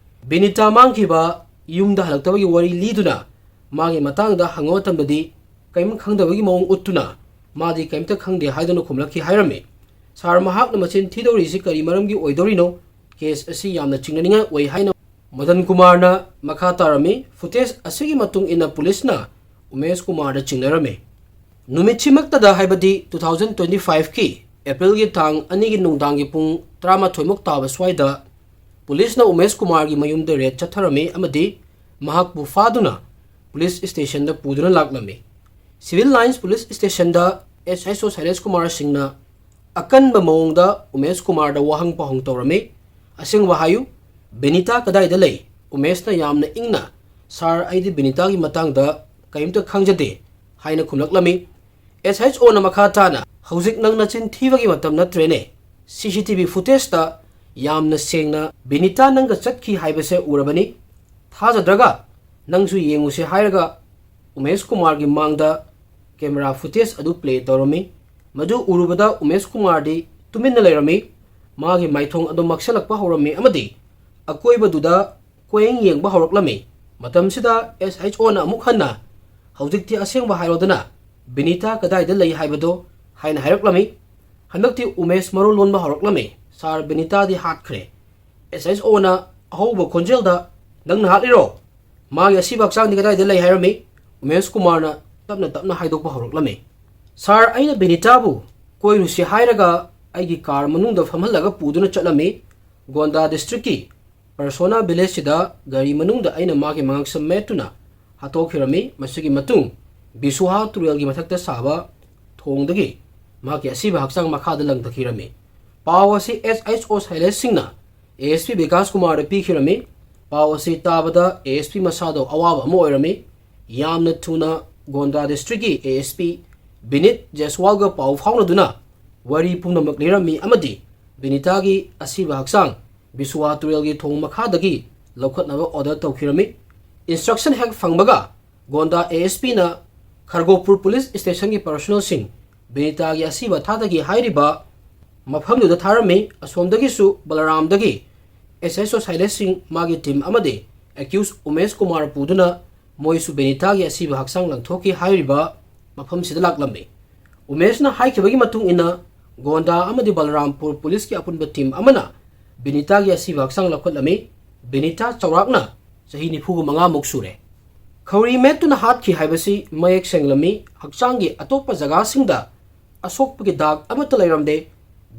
ꯕꯤꯅꯤꯇꯥ ꯃꯥꯡꯈꯤꯕ ꯌꯨꯝꯗ ꯍꯜꯂꯛꯇꯕꯒꯤ ꯋꯥꯔꯤ ꯂꯤꯗꯨꯅ ꯃꯥꯒꯤ ꯃꯇꯥꯡꯗ ꯍꯪꯕ ꯃꯇꯝꯗꯗꯤ ꯀꯔꯤꯝ ꯈꯪꯗꯕꯒꯤ ꯃꯑꯣꯡ ꯎꯠꯇꯨꯅ ꯃꯥꯗꯤ ꯀꯔꯤꯝꯇ ꯈꯪꯗꯦ ꯍꯥꯏꯗꯨꯅ ꯈꯨꯝꯂꯛꯈꯤ ꯍꯥꯏꯔꯝꯃꯤ꯫ ꯁꯥꯔ, ꯃꯍꯥꯛꯅ ꯃꯆꯤꯟ ꯊꯤꯗꯧꯔꯤꯁꯤ ꯀꯔꯤ ꯃꯔꯝꯒꯤ ꯑꯣꯏꯗꯧꯔꯤꯅꯣ? ꯀꯦꯁ ꯑꯁꯤ ꯌꯥꯝꯅ ꯆꯤꯡꯅꯅꯤꯡꯉꯥꯏ ꯑꯣꯏ ꯍꯥꯏꯅ ꯃꯗꯟ ꯀꯨꯃꯥꯔꯅ ꯃꯈꯥ ꯇꯥꯔꯝꯃꯤ꯫ ꯐꯨꯇꯦꯖ ꯑꯁꯤꯒꯤ ꯃꯇꯨꯡ ꯏꯟꯅ ꯄꯨꯂꯤꯁꯅ ꯎꯃꯦꯁ ꯀꯨꯃꯥꯔꯗ ꯆꯤꯡꯅꯔꯝꯃꯤ꯫ ꯅꯨꯃꯤꯠꯁꯤꯃꯛꯇꯗ, ꯍꯥꯏꯕꯗꯤ two thousand twenty five ꯀꯤ ꯑꯦꯄ꯭ꯔꯤꯜꯒꯤ ꯇꯥꯡ ꯑꯅꯤꯒꯤ ꯅꯨꯡꯗꯥꯡꯒꯤ ꯄꯨꯡ ꯇꯔꯥꯃꯥꯊꯣꯏꯃꯨꯛ ꯇꯥꯕ ꯁ꯭ꯋꯥꯏꯗ ꯄꯨꯂꯤꯁꯅ ꯎꯃꯦꯁ ꯀꯨꯃꯥꯔꯒꯤ ꯃꯌꯨꯝꯗ ꯔꯦꯗ ꯆꯠꯊꯔꯝꯃꯤ ꯑꯃꯗꯤ ꯃꯍꯥꯛꯄꯨ ꯐꯥꯗꯨꯅ ꯄꯨꯂꯤꯁ ꯁ꯭ꯇꯦꯁꯟꯗ ꯄꯨꯗꯨꯅ ꯂꯥꯛꯂꯝꯃꯤ꯫ ꯁꯤꯚꯤꯜ ꯂꯥꯏꯟꯁ ꯄꯨꯂꯤꯁ ꯁ꯭ꯇꯦꯁꯟꯗ ꯑꯦꯁ ꯑꯩꯆ ꯑꯣ ꯁꯥꯏꯂꯦꯁ ꯀꯨꯃꯥꯔ ꯁꯤꯡꯅ ꯑꯀꯟꯕ ꯃꯑꯣꯡꯗ ꯎꯃꯦꯁ ꯀꯨꯃꯥꯔꯗ ꯋꯥꯍꯪ ꯄꯥꯎꯍꯪ ꯇꯧꯔꯝꯃꯤ꯫ "ꯑꯁꯦꯡꯕ ꯍꯥꯏꯌꯨ, ꯕꯤꯅꯤꯇꯥ ꯀꯗꯥꯏꯗ ꯂꯩ?" ꯎꯃꯦꯁꯅ ꯌꯥꯝꯅ ꯏꯪꯅ, "ꯁꯥꯔ, ꯑꯩꯗꯤ ꯕꯤꯅꯤꯇꯥꯒꯤ ꯃꯇꯥꯡꯗ ꯀꯔꯤꯝꯇ ꯈꯪꯖꯗꯦ" ꯍꯥꯏꯅ ꯈꯨꯝꯂꯛꯂꯝꯃꯤ꯫ ꯑꯦꯁ ꯑꯩꯆ ꯑꯣꯅ ꯃꯈꯥ ꯇꯥꯅ, "ꯍꯧꯖꯤꯛ ꯅꯪ ꯅꯆꯤꯟ ꯊꯤꯕꯒꯤ ꯃꯇꯝ ꯅꯠꯇ꯭ꯔꯦꯅꯦ꯫ ꯁꯤ ꯁꯤ ꯇꯤ ꯚꯤ ꯐꯨꯇꯦꯖꯇ ꯌꯥꯝꯅ ꯁꯦꯡꯅ ꯕꯤꯅꯤꯇꯥ ꯅꯪꯒ ꯆꯠꯈꯤ ꯍꯥꯏꯕꯁꯦ ꯎꯔꯕꯅꯤ꯫ ꯊꯥꯖꯗ꯭ꯔꯒ ꯅꯪꯁꯨ ꯌꯦꯡꯉꯨꯁꯦ" ꯍꯥꯏꯔꯒ ꯎꯃꯦꯁ ꯀꯨꯃꯥꯔꯒꯤ ꯃꯥꯡꯗ ꯀꯦꯃꯦꯔꯥ ꯐꯨꯇꯦꯖ ꯑꯗꯨ ꯄ꯭ꯂꯦ ꯇꯧꯔꯝꯃꯤ꯫ ꯃꯗꯨ ꯎꯔꯨꯕꯗ ꯎꯃꯦꯁ ꯀꯨꯃꯥꯔꯗꯤ ꯇꯨꯃꯤꯟꯅ ꯂꯩꯔꯝꯃꯤ꯫ ꯃꯥꯒꯤ ꯃꯥꯏꯊꯣꯡ ꯑꯗꯨ ꯃꯛꯁꯜꯂꯛꯄ ꯍꯧꯔꯝꯃꯤ ꯑꯃꯗꯤ ꯑꯀꯣꯏꯕꯗꯨꯗ ꯀꯣꯏꯌꯦꯡ ꯌꯦꯡꯕ ꯍꯧꯔꯛꯂꯝꯃꯤ꯫ ꯃꯇꯝꯁꯤꯗ ꯑꯦꯁ ꯑꯩꯆ ꯑꯣꯅ ꯑꯃꯨꯛ ꯍꯟꯅ, "ꯍꯧꯖꯤꯛꯇꯤ ꯑꯁꯦꯡꯕ ꯍꯥꯏꯔꯣꯗꯅ, ꯕꯤꯅꯤꯇꯥ ꯀꯗꯥꯏꯗ ꯂꯩ ꯍꯥꯏꯕꯗꯣ?" ꯍꯥꯏꯅ ꯍꯥꯏꯔꯛꯂꯝꯃꯤ꯫ ꯍꯟꯗꯛꯇꯤ ꯎꯃꯦꯁ ꯃꯔꯣꯜ ꯂꯣꯟꯕ ꯍꯧꯔꯛꯂꯝꯃꯤ꯫ "ꯁꯥꯔ, ꯕꯤꯅꯤꯇꯥꯗꯤ ꯍꯥꯠꯈ꯭ꯔꯦ"꯫ ꯑꯦꯁ ꯑꯩꯆ ꯑꯣꯅ ꯑꯍꯧꯕ ꯈꯣꯟꯖꯦꯜꯗ, "ꯅꯪꯅ ꯍꯥꯠꯂꯤꯔꯣ? ꯃꯥꯒꯤ ꯑꯁꯤꯕ ꯍꯛꯆꯥꯡꯗꯤ ꯀꯗꯥꯏꯗ ꯂꯩ?" ꯍꯥꯏꯔꯝꯃꯤ꯫ ꯎꯃꯦꯁ ꯀꯨꯃꯥꯔꯅ ꯇꯞꯅ ꯇꯞꯅ ꯍꯥꯏꯗꯣꯛꯄ ꯍꯧꯔꯛꯂꯝꯃꯤ꯫ "ꯁꯥꯔ, ꯑꯩꯅ ꯕꯤꯅꯤꯇꯥꯕꯨ ꯀꯣꯏꯔꯨꯁꯤ ꯍꯥꯏꯔꯒ ꯑꯩꯒꯤ ꯀꯥꯔ ꯃꯅꯨꯡꯗ ꯐꯝꯍꯜꯂꯒ ꯄꯨꯗꯨꯅ ꯆꯠꯂꯝꯃꯤ꯫ ꯒꯣꯟꯗꯥ ꯗꯤꯁꯇ꯭ꯔꯤꯛꯀꯤ ꯄꯔꯁꯣꯅꯥ ꯚꯤꯂꯦꯖꯁꯤꯗ ꯒꯥꯔꯤ ꯃꯅꯨꯡꯗ ꯑꯩꯅ ꯃꯥꯒꯤ ꯃꯉꯛꯁꯝ ꯃꯦꯠꯇꯨꯅ ꯍꯥꯠꯇꯣꯛꯈꯤꯔꯝꯃꯤ꯫ ꯃꯁꯤꯒꯤ ꯃꯇꯨꯡ ꯕꯤꯁꯨꯍꯥ ꯇꯨꯔꯦꯜꯒꯤ ꯃꯊꯛꯇ ꯁꯥꯕ ꯊꯣꯡꯗꯒꯤ ꯃꯍꯥꯛꯀꯤ ꯑꯁꯤꯕ ꯍꯛꯆꯥꯡ ꯃꯈꯥꯗ ꯂꯪꯊꯈꯤꯔꯝꯃꯤ"꯫ ꯄꯥꯎ ꯑꯁꯤ ꯑꯦꯁ ꯑꯩꯆ ꯑꯣ ꯁꯥꯏꯂꯦꯁ ꯁꯤꯡꯅ ꯑꯦ ꯑꯦꯁ ꯄꯤ ꯕꯤꯀꯥꯁ ꯀꯨꯃꯥꯔꯗ ꯄꯤꯈꯤꯔꯝꯃꯤ꯫ ꯄꯥꯎ ꯑꯁꯤ ꯇꯥꯕꯗ ꯑꯦ ꯑꯦꯁ ꯄꯤ ꯃꯁꯥꯗꯣ ꯑꯋꯥꯕ ꯑꯃ ꯑꯣꯏꯔꯝꯃꯤ꯫ ꯌꯥꯝꯅ ꯊꯨꯅ ꯒꯣꯟꯗꯥ ꯗꯤꯁꯇ꯭ꯔꯤꯛꯀꯤ ꯑꯦ ꯑꯦꯁ ꯄꯤ ꯕꯤꯅꯤꯠ ꯖꯦꯁꯋꯥꯜꯒ ꯄꯥꯎ ꯐꯥꯎꯅꯗꯨꯅ ꯋꯥꯔꯤ ꯄꯨꯝꯅꯃꯛ ꯂꯤꯔꯝꯃꯤ ꯑꯃꯗꯤ ꯕꯤꯅꯤꯇꯥꯒꯤ ꯑꯁꯤꯕ ꯍꯛꯆꯥꯡ ꯕꯤꯁꯨꯋꯥ ꯇꯨꯔꯦꯜꯒꯤ ꯊꯣꯡ ꯃꯈꯥꯗꯒꯤ ꯂꯧꯈꯠꯅꯕ ꯑꯣꯔꯗꯔ ꯇꯧꯈꯤꯔꯝꯃꯤ꯫ ꯏꯟꯁꯇ꯭ꯔꯛꯁꯟ ꯍꯦꯛ ꯐꯪꯕꯒ ꯒꯣꯟꯗꯥ ꯑꯦ ꯑꯦꯁ ꯄꯤꯅ ꯈꯔꯒꯣꯄꯨꯔ ꯄꯨꯂꯤꯁ ꯁ꯭ꯇꯦꯁꯟꯒꯤ ꯄꯔꯁꯣꯅꯦꯜꯁꯤꯡ ꯕꯤꯅꯤꯇꯥꯒꯤ ꯑꯁꯤꯕ ꯊꯥꯗꯒꯤ ꯍꯥꯏꯔꯤꯕ ꯃꯐꯝꯗꯨꯗ ꯊꯥꯔꯝꯃꯤ꯫ ꯑꯁꯣꯝꯗꯒꯤꯁꯨ ꯕꯂꯔꯥꯝꯗꯒꯤ ꯑꯦꯁ ꯑꯦꯁ ꯑꯣ ꯁꯥꯏꯂꯦꯁ ꯁꯤꯡ, ꯃꯥꯒꯤ ꯇꯤꯝ ꯑꯃꯗꯤ ꯑꯦꯀ꯭ꯌꯨꯁ ꯎꯃꯦꯁ ꯀꯨꯃꯥꯔ ꯄꯨꯗꯨꯅ ꯃꯣꯏꯁꯨ ꯕꯤꯅꯤꯇꯥꯒꯤ ꯑꯁꯤꯕ ꯍꯛꯆꯥꯡ ꯂꯪꯊꯣꯛꯈꯤ ꯍꯥꯏꯔꯤꯕ ꯃꯐꯝꯁꯤꯗ ꯂꯥꯛꯂꯝꯃꯤ꯫ ꯎꯃꯦꯁꯅ ꯍꯥꯏꯈꯤꯕꯒꯤ ꯃꯇꯨꯡ ꯏꯟꯅ, ꯒꯣꯟꯗꯥ ꯑꯃꯗꯤ ꯕꯂꯔꯥꯝꯄꯨꯔ ꯄꯨꯂꯤꯁꯀꯤ ꯑꯄꯨꯟꯕ ꯇꯤꯝ ꯑꯃꯅ ꯕꯤꯅꯤꯇꯥꯒꯤ ꯑꯁꯤꯕ ꯍꯛꯆꯥꯡ ꯂꯧꯈꯠꯂꯝꯃꯤ꯫ ꯕꯤꯅꯤꯇꯥ ꯆꯥꯎꯔꯥꯛꯅ ꯆꯍꯤ ꯅꯤꯐꯨꯒ ꯃꯉꯥꯃꯨꯛ ꯁꯨꯔꯦ꯫ ꯈꯧꯔꯤ ꯃꯦꯠꯇꯨꯅ ꯍꯥꯠꯈꯤ ꯍꯥꯏꯕꯁꯤ ꯃꯌꯦꯛ ꯁꯦꯡꯂꯝꯃꯤ꯫ ꯍꯛꯆꯥꯡꯒꯤ ꯑꯇꯣꯞꯄ ꯖꯒꯥꯁꯤꯡꯗ ꯑꯁꯣꯛꯄꯒꯤ ꯗꯥꯛ ꯑꯃꯠꯇ ꯂꯩꯔꯝꯗꯦ꯫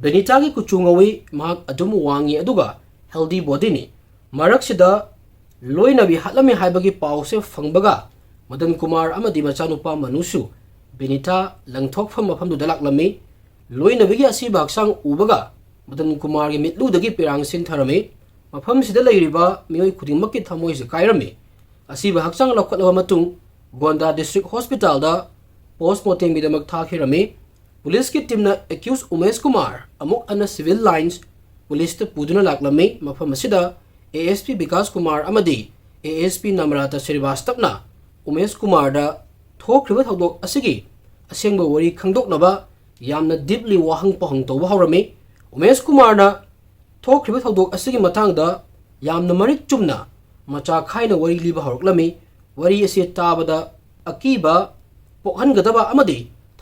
ꯕꯤꯅꯤꯇꯥꯒꯤ ꯀꯨꯆꯨ ꯉꯧꯏ, ꯃꯍꯥꯛ ꯑꯗꯨꯝ ꯋꯥꯡꯉꯤ ꯑꯗꯨꯒ ꯍꯦꯜꯗꯤ ꯕꯣꯗꯤꯅꯤ꯫ ꯃꯔꯛꯁꯤꯗ ꯂꯣꯏꯅꯕꯤ ꯍꯥꯠꯂꯝꯃꯤ ꯍꯥꯏꯕꯒꯤ ꯄꯥꯎꯁꯦ ꯐꯪꯕꯒ ꯃꯗꯟ ꯀꯨꯃꯥꯔ ꯑꯃꯗꯤ ꯃꯆꯥꯅꯨꯄꯥ ꯃꯅꯨꯁꯨ ꯕꯤꯅꯤꯇꯥ ꯂꯪꯊꯣꯛꯐꯝ ꯃꯐꯝꯗꯨꯗ ꯂꯥꯛꯂꯝꯃꯤ꯫ ꯂꯣꯏꯅꯕꯤꯒꯤ ꯑꯁꯤꯕ ꯍꯛꯆꯥꯡ ꯎꯕꯒ ꯃꯗꯟ ꯀꯨꯃꯥꯔꯒꯤ ꯃꯤꯠꯂꯨꯗꯒꯤ ꯄꯤꯔꯥꯡ ꯁꯤꯟꯊꯔꯝꯃꯤ꯫ ꯃꯐꯝꯁꯤꯗ ꯂꯩꯔꯤꯕ ꯃꯤꯑꯣꯏ ꯈꯨꯗꯤꯡꯃꯛꯀꯤ ꯊꯃꯣꯏꯁꯦ ꯀꯥꯏꯔꯝꯃꯤ꯫ ꯑꯁꯤꯕ ꯍꯛꯆꯥꯡ ꯂꯧꯈꯠꯂꯕ ꯃꯇꯨꯡ ꯒꯣꯟꯗꯥ ꯗꯤꯁꯇ꯭ꯔꯤꯛ ꯍꯣꯁꯄꯤꯇꯥꯜꯗ ꯄꯣꯁꯃꯣꯔꯇꯦꯝꯒꯤꯗꯃꯛ ꯊꯥꯈꯤꯔꯝꯃꯤ꯫ ꯄꯨꯂꯤꯁꯀꯤ ꯇꯤꯝꯅ ꯑꯦꯀ꯭ꯌꯨꯁ ꯎꯃꯦꯁ ꯀꯨꯃꯥꯔ ꯑꯃꯨꯛ ꯍꯟꯅ ꯁꯤꯚꯤꯜ ꯂꯥꯏꯟꯁ ꯄꯨꯂꯤꯁꯇ ꯄꯨꯗꯨꯅ ꯂꯥꯛꯂꯝꯃꯤ꯫ ꯃꯐꯝ ꯑꯁꯤꯗ A S P Vikas Kumar ꯑꯃꯗꯤ ꯑꯦ ꯑꯦꯁ ꯄꯤ ꯅꯝꯔꯥꯇꯥ ꯁ꯭ꯔꯤꯕꯥꯁꯇꯕꯅ ꯎꯃꯦꯁ ꯀꯨꯃꯥꯔꯗ ꯊꯣꯛꯈ꯭ꯔꯤꯕ ꯊꯧꯗꯣꯛ ꯑꯁꯤꯒꯤ ꯑꯁꯦꯡꯕ ꯋꯥꯔꯤ ꯈꯪꯗꯣꯛꯅꯕ ꯌꯥꯝꯅ ꯗꯤꯞꯂꯤ ꯋꯥꯍꯪ ꯄꯥꯎꯍꯪ ꯇꯧꯕ ꯍꯧꯔꯝꯃꯤ꯫ ꯎꯃꯦꯁ ꯀꯨꯃꯥꯔꯅ ꯊꯣꯛꯈ꯭ꯔꯤꯕ ꯊꯧꯗꯣꯛ ꯑꯁꯤꯒꯤ ꯃꯇꯥꯡꯗ ꯌꯥꯝꯅ ꯃꯔꯤꯛ ꯆꯨꯝꯅ ꯃꯆꯥ ꯈꯥꯏꯅ ꯋꯥꯔꯤ ꯂꯤꯕ ꯍꯧꯔꯛꯂꯝꯃꯤ꯫ ꯋꯥꯔꯤ ꯑꯁꯤ ꯇꯥꯕꯗ ꯑꯀꯤꯕ ꯄꯣꯛꯍꯟꯒꯗꯕ ꯑꯃꯗꯤ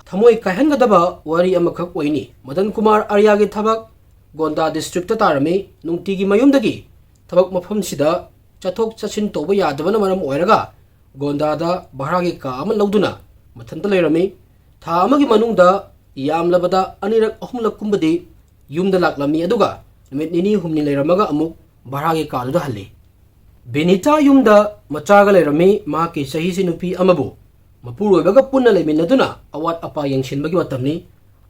ꯊꯃꯣꯏ ꯀꯥꯏꯍꯟꯒꯗꯕ ꯋꯥꯔꯤ ꯑꯃꯈꯛ ꯑꯣꯏꯅꯤ꯫ ꯃꯗꯟ ꯀꯨꯃꯥꯔ ꯑꯥꯔꯌꯥꯒꯤ ꯊꯕꯛ ꯒꯣꯟꯗꯥ ꯗꯤꯁꯇ꯭ꯔꯤꯛꯇ ꯇꯥꯔꯝꯃꯤ꯫ ꯅꯨꯡꯇꯤꯒꯤ ꯃꯌꯨꯝꯗꯒꯤ ꯊꯕꯛ ꯃꯐꯝꯁꯤꯗ ꯆꯠꯊꯣꯛ ꯆꯠꯁꯤꯟ ꯇꯧꯕ ꯌꯥꯗꯕꯅ ꯃꯔꯝ ꯑꯣꯏꯔꯒ ꯒꯣꯟꯗꯥꯗ ꯚꯔꯥꯒꯤ ꯀꯥ ꯑꯃ ꯂꯧꯗꯨꯅ ꯃꯊꯟꯇ ꯂꯩꯔꯝꯃꯤ꯫ ꯊꯥ ꯑꯃꯒꯤ ꯃꯅꯨꯡꯗ ꯌꯥꯝꯂꯕꯗ ꯑꯅꯤꯔꯛ ꯑꯍꯨꯝꯂꯛ ꯀꯨꯝꯕꯗꯤ ꯌꯨꯝꯗ ꯂꯥꯛꯂꯝꯃꯤ, ꯑꯗꯨꯒ ꯅꯨꯃꯤꯠ ꯅꯤꯅꯤ ꯍꯨꯝꯅꯤ ꯂꯩꯔꯝꯃꯒ ꯑꯃꯨꯛ ꯚꯔꯥꯒꯤ ꯀꯥꯗꯨꯗ ꯍꯜꯂꯤ꯫ ꯕꯤꯅꯤꯇꯥ ꯌꯨꯝꯗ ꯃꯆꯥꯒ ꯂꯩꯔꯝꯃꯤ꯫ ꯃꯍꯥꯛꯀꯤ ꯆꯍꯤꯁꯤ ꯅꯨꯄꯤ ꯑꯃꯕꯨ ꯃꯄꯨꯔꯣꯏꯕꯒ ꯄꯨꯟꯅ ꯂꯩꯃꯤꯟꯅꯗꯨꯅ ꯑꯋꯥꯠ ꯑꯄꯥ ꯌꯦꯡꯁꯤꯟꯕꯒꯤ ꯃꯇꯝꯅꯤ꯫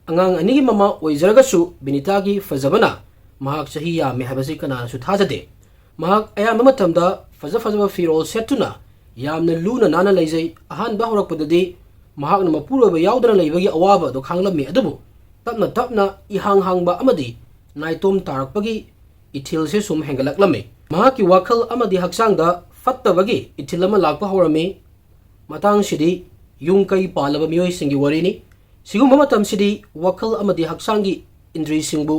ꯑꯉꯥꯡ ꯑꯅꯤꯒꯤ ꯃꯃꯥ ꯑꯣꯏꯖꯔꯒꯁꯨ ꯕꯤꯅꯤꯇꯥꯒꯤ ꯐꯖꯕꯅ ꯃꯍꯥꯛ ꯆꯍꯤ ꯌꯥꯝꯃꯤ ꯍꯥꯏꯕꯁꯤ ꯀꯅꯥꯅꯁꯨ ꯊꯥꯖꯗꯦ꯫ ꯃꯍꯥꯛ ꯑꯌꯥꯝꯕ ꯃꯇꯝꯗ ꯐꯖ ꯐꯖꯕ ꯐꯤꯔꯣꯜ ꯁꯦꯠꯇꯨꯅ ꯌꯥꯝꯅ ꯂꯨꯅ ꯅꯥꯟꯅ ꯂꯩꯖꯩ꯫ ꯑꯍꯥꯟꯕ ꯍꯧꯔꯛꯄꯗꯗꯤ ꯃꯍꯥꯛꯅ ꯃꯄꯨꯔꯣꯏꯕ ꯌꯥꯎꯗꯅ ꯂꯩꯕꯒꯤ ꯑꯋꯥꯕ ꯑꯗꯨ ꯈꯥꯡꯂꯝꯃꯤ, ꯑꯗꯨꯕꯨ ꯇꯞꯅ ꯇꯞꯅ ꯏꯍꯥꯡ ꯍꯥꯡꯕ ꯑꯃꯗꯤ ꯅꯥꯏꯇꯣꯝ ꯇꯥꯔꯛꯄꯒꯤ ꯏꯊꯤꯜꯁꯦ ꯁꯨꯝ ꯍꯦꯟꯒꯠꯂꯛꯂꯝꯃꯤ꯫ ꯃꯍꯥꯛꯀꯤ ꯋꯥꯈꯜ ꯑꯃꯗꯤ ꯍꯛꯆꯥꯡꯗ ꯐꯠꯇꯕꯒꯤ ꯏꯊꯤꯜ ꯑꯃ ꯂꯥꯛꯄ ꯍꯧꯔꯝꯃꯤ꯫ ꯃꯇꯥꯡꯁꯤꯗꯤ ꯌꯨꯝ ꯀꯩ ꯄꯥꯜꯂꯕ ꯃꯤꯑꯣꯏꯁꯤꯡꯒꯤ ꯋꯥꯔꯤꯅꯤ꯫ ꯁꯤꯒꯨꯝꯕ ꯃꯇꯝꯁꯤꯗꯤ ꯋꯥꯈꯜ ꯑꯃꯗꯤ ꯍꯛꯆꯥꯡꯒꯤ ꯏꯟꯗ꯭ꯔꯤꯁꯤꯡꯕꯨ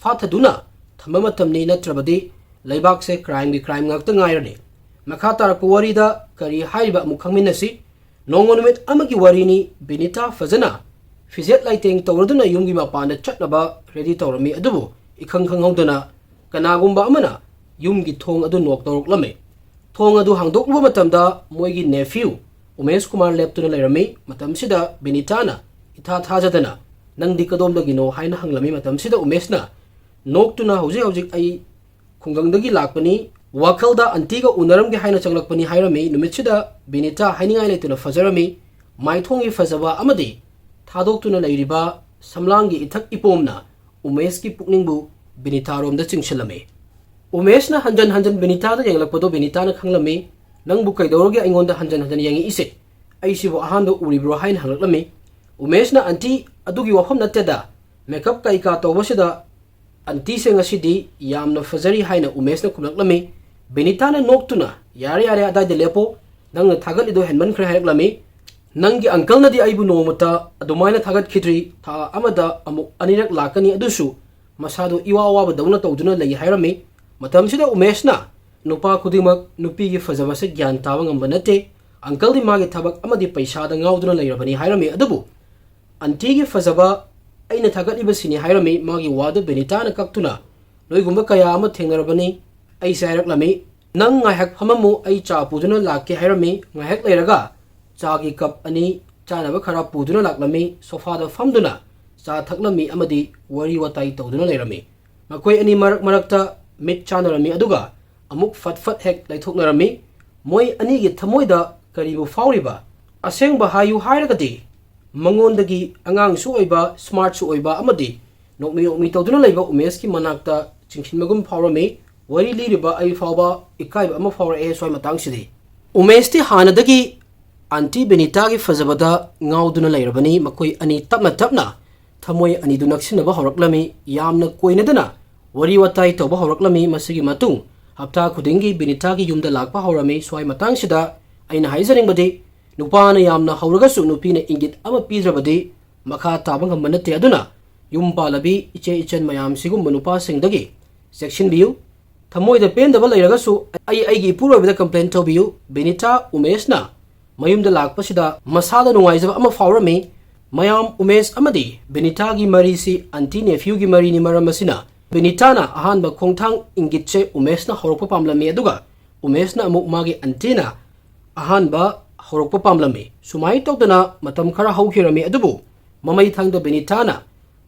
ꯐꯥꯊꯗꯨꯅ ꯊꯝꯕ ꯃꯇꯝꯅꯤ, ꯅꯠꯇ꯭ꯔꯕꯗꯤ ꯂꯩꯕꯥꯛꯁꯦ crimeꯒꯤ crime ꯉꯥꯛꯇ ꯉꯥꯏꯔꯅꯤ꯫ ꯃꯈꯥ ꯇꯥꯔꯛꯄ ꯋꯥꯔꯤꯗ ꯀꯔꯤ ꯍꯥꯏꯔꯤꯕ ꯑꯃꯨꯛ ꯈꯪꯃꯤꯟꯅꯁꯤ꯫ ꯅꯣꯡꯃ ꯅꯨꯃꯤꯠ ꯑꯃꯒꯤ ꯋꯥꯔꯤꯅꯤ꯫ ꯕꯤꯅꯤꯇꯥ ꯐꯖꯅ ꯐꯤꯖꯦꯠ ꯂꯥꯏꯇꯦꯡ ꯇꯧꯔꯗꯨꯅ ꯌꯨꯝꯒꯤ ꯃꯄꯥꯟꯗ ꯆꯠꯅꯕ ready ꯇꯧꯔꯝꯃꯤ꯫ ꯑꯗꯨꯕꯨ ꯏꯈꯪ ꯈꯪꯍꯧꯗꯅ ꯀꯅꯥꯒꯨꯝꯕ ꯑꯃꯅ ꯌꯨꯝꯒꯤ ꯊꯣꯡ ꯑꯗꯨ knock ꯇꯧꯔꯛꯂꯝꯃꯤ꯫ ꯊꯣꯡ ꯑꯗꯨ ꯍꯥꯡꯗꯣꯛꯂꯨꯕ ꯃꯇꯝꯗ ꯃꯣꯏꯒꯤ nephew ꯎꯃꯦꯁ ꯀꯨꯃꯥꯔ ꯂꯦꯞꯇꯨꯅ ꯂꯩꯔꯝꯃꯤ꯫ ꯃꯇꯝꯁꯤꯗ ꯕꯤꯅꯤꯇꯥꯅ ꯏꯊꯥ ꯊꯥꯖꯗꯅ, "ꯅꯪꯗꯤ ꯀꯗꯣꯝꯗꯒꯤꯅꯣ?" ꯍꯥꯏꯅ ꯍꯪꯂꯝꯃꯤ꯫ ꯃꯇꯝꯁꯤꯗ ꯎꯃꯦꯁꯅ ꯅꯣꯛꯇꯨꯅ, "ꯍꯧꯖꯤꯛ ꯍꯧꯖꯤꯛ ꯑꯩ ꯈꯨꯡꯒꯪꯗꯒꯤ ꯂꯥꯛꯄꯅꯤ, ꯋꯥꯈꯜꯗ ꯑꯟꯇꯤꯒ ꯎꯅꯔꯝꯒꯦ ꯍꯥꯏꯅ ꯆꯪꯂꯛꯄꯅꯤ" ꯍꯥꯏꯔꯝꯃꯤ꯫ ꯅꯨꯃꯤꯠꯁꯤꯗ ꯕꯤꯅꯤꯇꯥ ꯍꯥꯏꯅꯤꯡꯉꯥꯏ ꯂꯩꯇꯅ ꯐꯖꯔꯝꯃꯤ꯫ ꯃꯥꯏꯊꯣꯡꯒꯤ ꯐꯖꯕ ꯑꯃꯗꯤ ꯊꯥꯗꯣꯛꯇꯨꯅ ꯂꯩꯔꯤꯕ ꯁꯝꯂꯥꯡꯒꯤ ꯏꯊꯛ ꯏꯄꯣꯝꯅ ꯎꯃꯦꯁꯀꯤ ꯄꯨꯛꯅꯤꯡꯕꯨ ꯕꯤꯅꯤꯇꯥꯔꯣꯝꯗ ꯆꯤꯡꯁꯤꯜꯂꯝꯃꯤ꯫ ꯎꯃꯦꯁꯅ ꯍꯟꯖꯟ ꯍꯟꯖꯟ ꯕꯤꯅꯤꯇꯥꯗ ꯌꯦꯡꯂꯛꯄꯗꯨ ꯕꯤꯅꯤꯇꯥꯅ ꯈꯪꯂꯝꯃꯤ꯫ "ꯅꯪꯕꯨ ꯀꯩꯗꯧꯔꯒꯦ ꯑꯩꯉꯣꯟꯗ ꯍꯟꯖꯟ ꯍꯟꯖꯟ ꯌꯦꯡꯉꯛꯏꯁꯦ? ꯑꯩꯁꯤꯕꯨ ꯑꯍꯥꯟꯕ ꯎꯔꯤꯕ꯭ꯔꯣ?" ꯍꯥꯏꯅ ꯍꯪꯂꯛꯂꯝꯃꯤ꯫ ꯎꯃꯦꯁꯅ, "ꯑꯟꯇꯤ, ꯑꯗꯨꯒꯤ ꯋꯥꯐꯝ ꯅꯠꯇꯦꯗ, makeup ꯀꯩꯀꯥ ꯇꯧꯕꯁꯤꯗ ꯑꯟꯇꯤꯁꯦ ꯉꯁꯤꯗꯤ ꯌꯥꯝꯅ ꯐꯖꯔꯤ" ꯍꯥꯏꯅ ꯎꯃꯦꯁꯅ ꯈꯨꯝꯂꯛꯂꯝꯃꯤ꯫ ꯕꯤꯅꯤꯇꯥꯅ ꯅꯣꯛꯇꯨꯅ, "ꯌꯥꯔꯦ, ꯌꯥꯔꯦ, ꯑꯗꯥꯏꯗ ꯂꯦꯞꯄꯣ, ꯅꯪꯅ ꯊꯥꯒꯠꯂꯤꯗꯣ ꯍꯦꯟꯃꯟꯈ꯭ꯔꯦ" ꯍꯥꯏꯔꯛꯂꯝꯃꯤ꯫ "ꯅꯪꯒꯤ uncleꯅꯗꯤ ꯑꯩꯕꯨ ꯅꯣꯡꯃꯇ ꯑꯗꯨꯃꯥꯏꯅ ꯊꯥꯒꯠꯈꯤꯗ꯭ꯔꯤ꯫ ꯊꯥ ꯑꯃꯗ ꯑꯃꯨꯛ ꯑꯅꯤꯔꯛ ꯂꯥꯛꯀꯅꯤ, ꯑꯗꯨꯁꯨ ꯃꯁꯥꯗꯣ ꯏꯋꯥ ꯋꯥꯕꯗꯧꯅ ꯇꯧꯗꯨꯅ ꯂꯩ" ꯍꯥꯏꯔꯝꯃꯤ꯫ ꯃꯇꯝꯁꯤꯗ ꯎꯃꯦꯁꯅ, "ꯅꯨꯄꯥ ꯈꯨꯗꯤꯡꯃꯛ ꯅꯨꯄꯤꯒꯤ ꯐꯖꯕꯁꯦ ꯒ꯭ꯌꯥꯟ ꯇꯥꯕ ꯉꯝꯕ ꯅꯠꯇꯦ꯫ Uncleꯗꯤ ꯃꯥꯒꯤ ꯊꯕꯛ ꯑꯃꯗꯤ ꯄꯩꯁꯥꯗ ꯉꯥꯎꯗꯨꯅ ꯂꯩꯔꯕꯅꯤ" ꯍꯥꯏꯔꯝꯃꯤ꯫ ꯑꯗꯨꯕꯨ "ꯑꯟꯇꯤꯒꯤ ꯐꯖꯕ ꯑꯩꯅ ꯊꯥꯒꯠꯂꯤꯕꯁꯤꯅꯤ" ꯍꯥꯏꯔꯝꯃꯤ꯫ ꯃꯥꯒꯤ ꯋꯥꯗꯨ ꯕꯤꯅꯤꯇꯥꯅ ꯀꯛꯇꯨꯅ, "ꯅꯣꯏꯒꯨꯝꯕ ꯀꯌꯥ ꯑꯃ ꯊꯦꯡꯅꯔꯕꯅꯤ" ꯑꯩꯁꯦ ꯍꯥꯏꯔꯛꯂꯝꯃꯤ꯫ "ꯅꯪ ꯉꯥꯏꯍꯥꯛ ꯐꯝꯃꯝꯃꯨ, ꯑꯩ ꯆꯥ ꯄꯨꯗꯨꯅ ꯂꯥꯛꯀꯦ" ꯍꯥꯏꯔꯝꯃꯤ꯫ ꯉꯥꯏꯍꯥꯛ ꯂꯩꯔꯒ ꯆꯥꯒꯤ cup ꯑꯅꯤ, ꯆꯥꯅꯕ ꯈꯔ ꯄꯨꯗꯨꯅ ꯂꯥꯛꯂꯝꯃꯤ꯫ Sofaꯗ ꯐꯝꯗꯨꯅ ꯆꯥ ꯊꯛꯂꯝꯃꯤ ꯑꯃꯗꯤ ꯋꯥꯔꯤ ꯋꯥꯇꯥꯏ ꯇꯧꯗꯨꯅ ꯂꯩꯔꯝꯃꯤ꯫ ꯃꯈꯣꯏ ꯑꯅꯤ ꯃꯔꯛ ꯃꯔꯛꯇ ꯃꯤꯠ ꯆꯥꯟꯅꯔꯝꯃꯤ, ꯑꯗꯨꯒ ꯑꯃꯨꯛ ꯐꯠ ꯐꯠ ꯍꯦꯛ ꯂꯩꯊꯣꯛꯅꯔꯝꯃꯤ꯫ ꯃꯣꯏ ꯑꯅꯤꯒꯤ ꯊꯃꯣꯏꯗ ꯀꯔꯤꯕꯨ ꯐꯥꯎꯔꯤꯕ? ꯑꯁꯦꯡꯕ ꯍꯥꯏꯌꯨ ꯍꯥꯏꯔꯒꯗꯤ, ꯃꯉꯣꯟꯗꯒꯤ ꯑꯉꯥꯡꯁꯨ ꯑꯣꯏꯕ, smartꯁꯨ ꯑꯣꯏꯕ ꯑꯃꯗꯤ ꯅꯣꯛꯃꯤ ꯅꯣꯛꯃꯤ ꯇꯧꯗꯨꯅ ꯂꯩꯕ ꯎꯃꯦꯁꯀꯤ ꯃꯅꯥꯛꯇ ꯆꯤꯡꯁꯤꯟꯕꯒꯨꯝ ꯐꯥꯎꯔꯝꯃꯤ꯫ ꯋꯥꯔꯤ ꯂꯤꯔꯤꯕ ꯑꯩ ꯐꯥꯎꯕ ꯏꯀꯥꯏꯕ ꯑꯃ ꯐꯥꯎꯔꯛꯑꯦ ꯁ꯭ꯋꯥꯏ ꯃꯇꯥꯡꯁꯤꯗꯤ꯫ ꯎꯃꯦꯁꯇꯤ ꯍꯥꯟꯅꯗꯒꯤ ꯑꯟꯇꯤ ꯕꯤꯅꯤꯇꯥꯒꯤ ꯐꯖꯕꯗ ꯉꯥꯎꯗꯨꯅ ꯂꯩꯔꯕꯅꯤ꯫ ꯃꯈꯣꯏ ꯑꯅꯤ ꯇꯞꯅ ꯇꯞꯅ ꯊꯃꯣꯏ ꯑꯅꯤꯗꯨ ꯅꯛꯁꯤꯟꯅꯕ ꯍꯧꯔꯛꯂꯝꯃꯤ꯫ ꯌꯥꯝꯅ ꯀꯣꯏꯅꯗꯅ ꯋꯥꯔꯤ ꯋꯥꯇꯥꯏ ꯇꯧꯕ ꯍꯧꯔꯛꯂꯝꯃꯤ꯫ ꯃꯁꯤꯒꯤ ꯃꯇꯨꯡ ꯍꯞꯇꯥ ꯈꯨꯗꯤꯡꯒꯤ ꯕꯤꯅꯤꯇꯥꯒꯤ ꯌꯨꯝꯗ ꯂꯥꯛꯄ ꯍꯧꯔꯝꯃꯤ꯫ ꯁ꯭ꯋꯥꯏ ꯃꯇꯥꯡꯁꯤꯗ ꯑꯩꯅ ꯍꯥꯏꯖꯅꯤꯡꯕꯗꯤ, ꯅꯨꯄꯥꯅ ꯌꯥꯝꯅ ꯍꯧꯔꯒꯁꯨ ꯅꯨꯄꯤꯅ ꯏꯪꯒꯤꯠ ꯑꯃ ꯄꯤꯗ꯭ꯔꯕꯗꯤ ꯃꯈꯥ ꯇꯥꯕ ꯉꯝꯕ ꯅꯠꯇꯦ꯫ ꯑꯗꯨꯅ ꯌꯨꯝ ꯄꯥꯜꯂꯕꯤ ꯏꯆꯦ ꯏꯆꯟ ꯃꯌꯥꯝ ꯁꯤꯒꯨꯝꯕ ꯅꯨꯄꯥꯁꯤꯡꯗꯒꯤ ꯆꯦꯛꯁꯤꯟꯕꯤꯌꯨ꯫ ꯊꯃꯣꯏꯗ ꯄꯦꯟꯗꯕ ꯂꯩꯔꯒꯁꯨ ꯑꯩ ꯑꯩꯒꯤ ꯏꯄꯨꯔꯣꯏꯕꯗ complain ꯇꯧꯕꯤꯌꯨ꯫ ꯕꯤꯅꯤꯇꯥ ꯎꯃꯦꯁꯅ ꯃꯌꯨꯝꯗ ꯂꯥꯛꯄꯁꯤꯗ ꯃꯁꯥꯗ ꯅꯨꯡꯉꯥꯏꯖꯕ ꯑꯃ ꯐꯥꯎꯔꯝꯃꯤ꯫ ꯃꯌꯥꯝ ꯎꯃꯦꯁ ꯑꯃꯗꯤ ꯕꯤꯅꯤꯇꯥꯒꯤ ꯃꯔꯤꯁꯤ aunty nephewꯒꯤ ꯃꯔꯤꯅꯤ꯫ ꯃꯔꯝ ꯑꯁꯤꯅ ꯕꯤꯅꯤꯇꯥꯅ ꯑꯍꯥꯟꯕ ꯈꯣꯡꯊꯥꯡ ꯏꯪꯒꯤꯠꯁꯦ ꯎꯃꯦꯁꯅ ꯍꯧꯔꯛꯄ ꯄꯥꯝꯂꯝꯃꯤ, ꯑꯗꯨꯒ ꯎꯃꯦꯁꯅ ꯑꯃꯨꯛ ꯃꯥꯒꯤ auntyꯅ ꯑꯍꯥꯟꯕ ꯍꯧꯔꯛꯄ ꯄꯥꯝꯂꯝꯃꯤ꯫ ꯁꯨꯃꯥꯏꯅ ꯇꯧꯗꯅ ꯃꯇꯝ ꯈꯔ ꯍꯧꯈꯤꯔꯝꯃꯤ, ꯑꯗꯨꯕꯨ ꯃꯃꯩ ꯊꯪꯗ ꯕꯤꯅꯤꯇꯥꯅ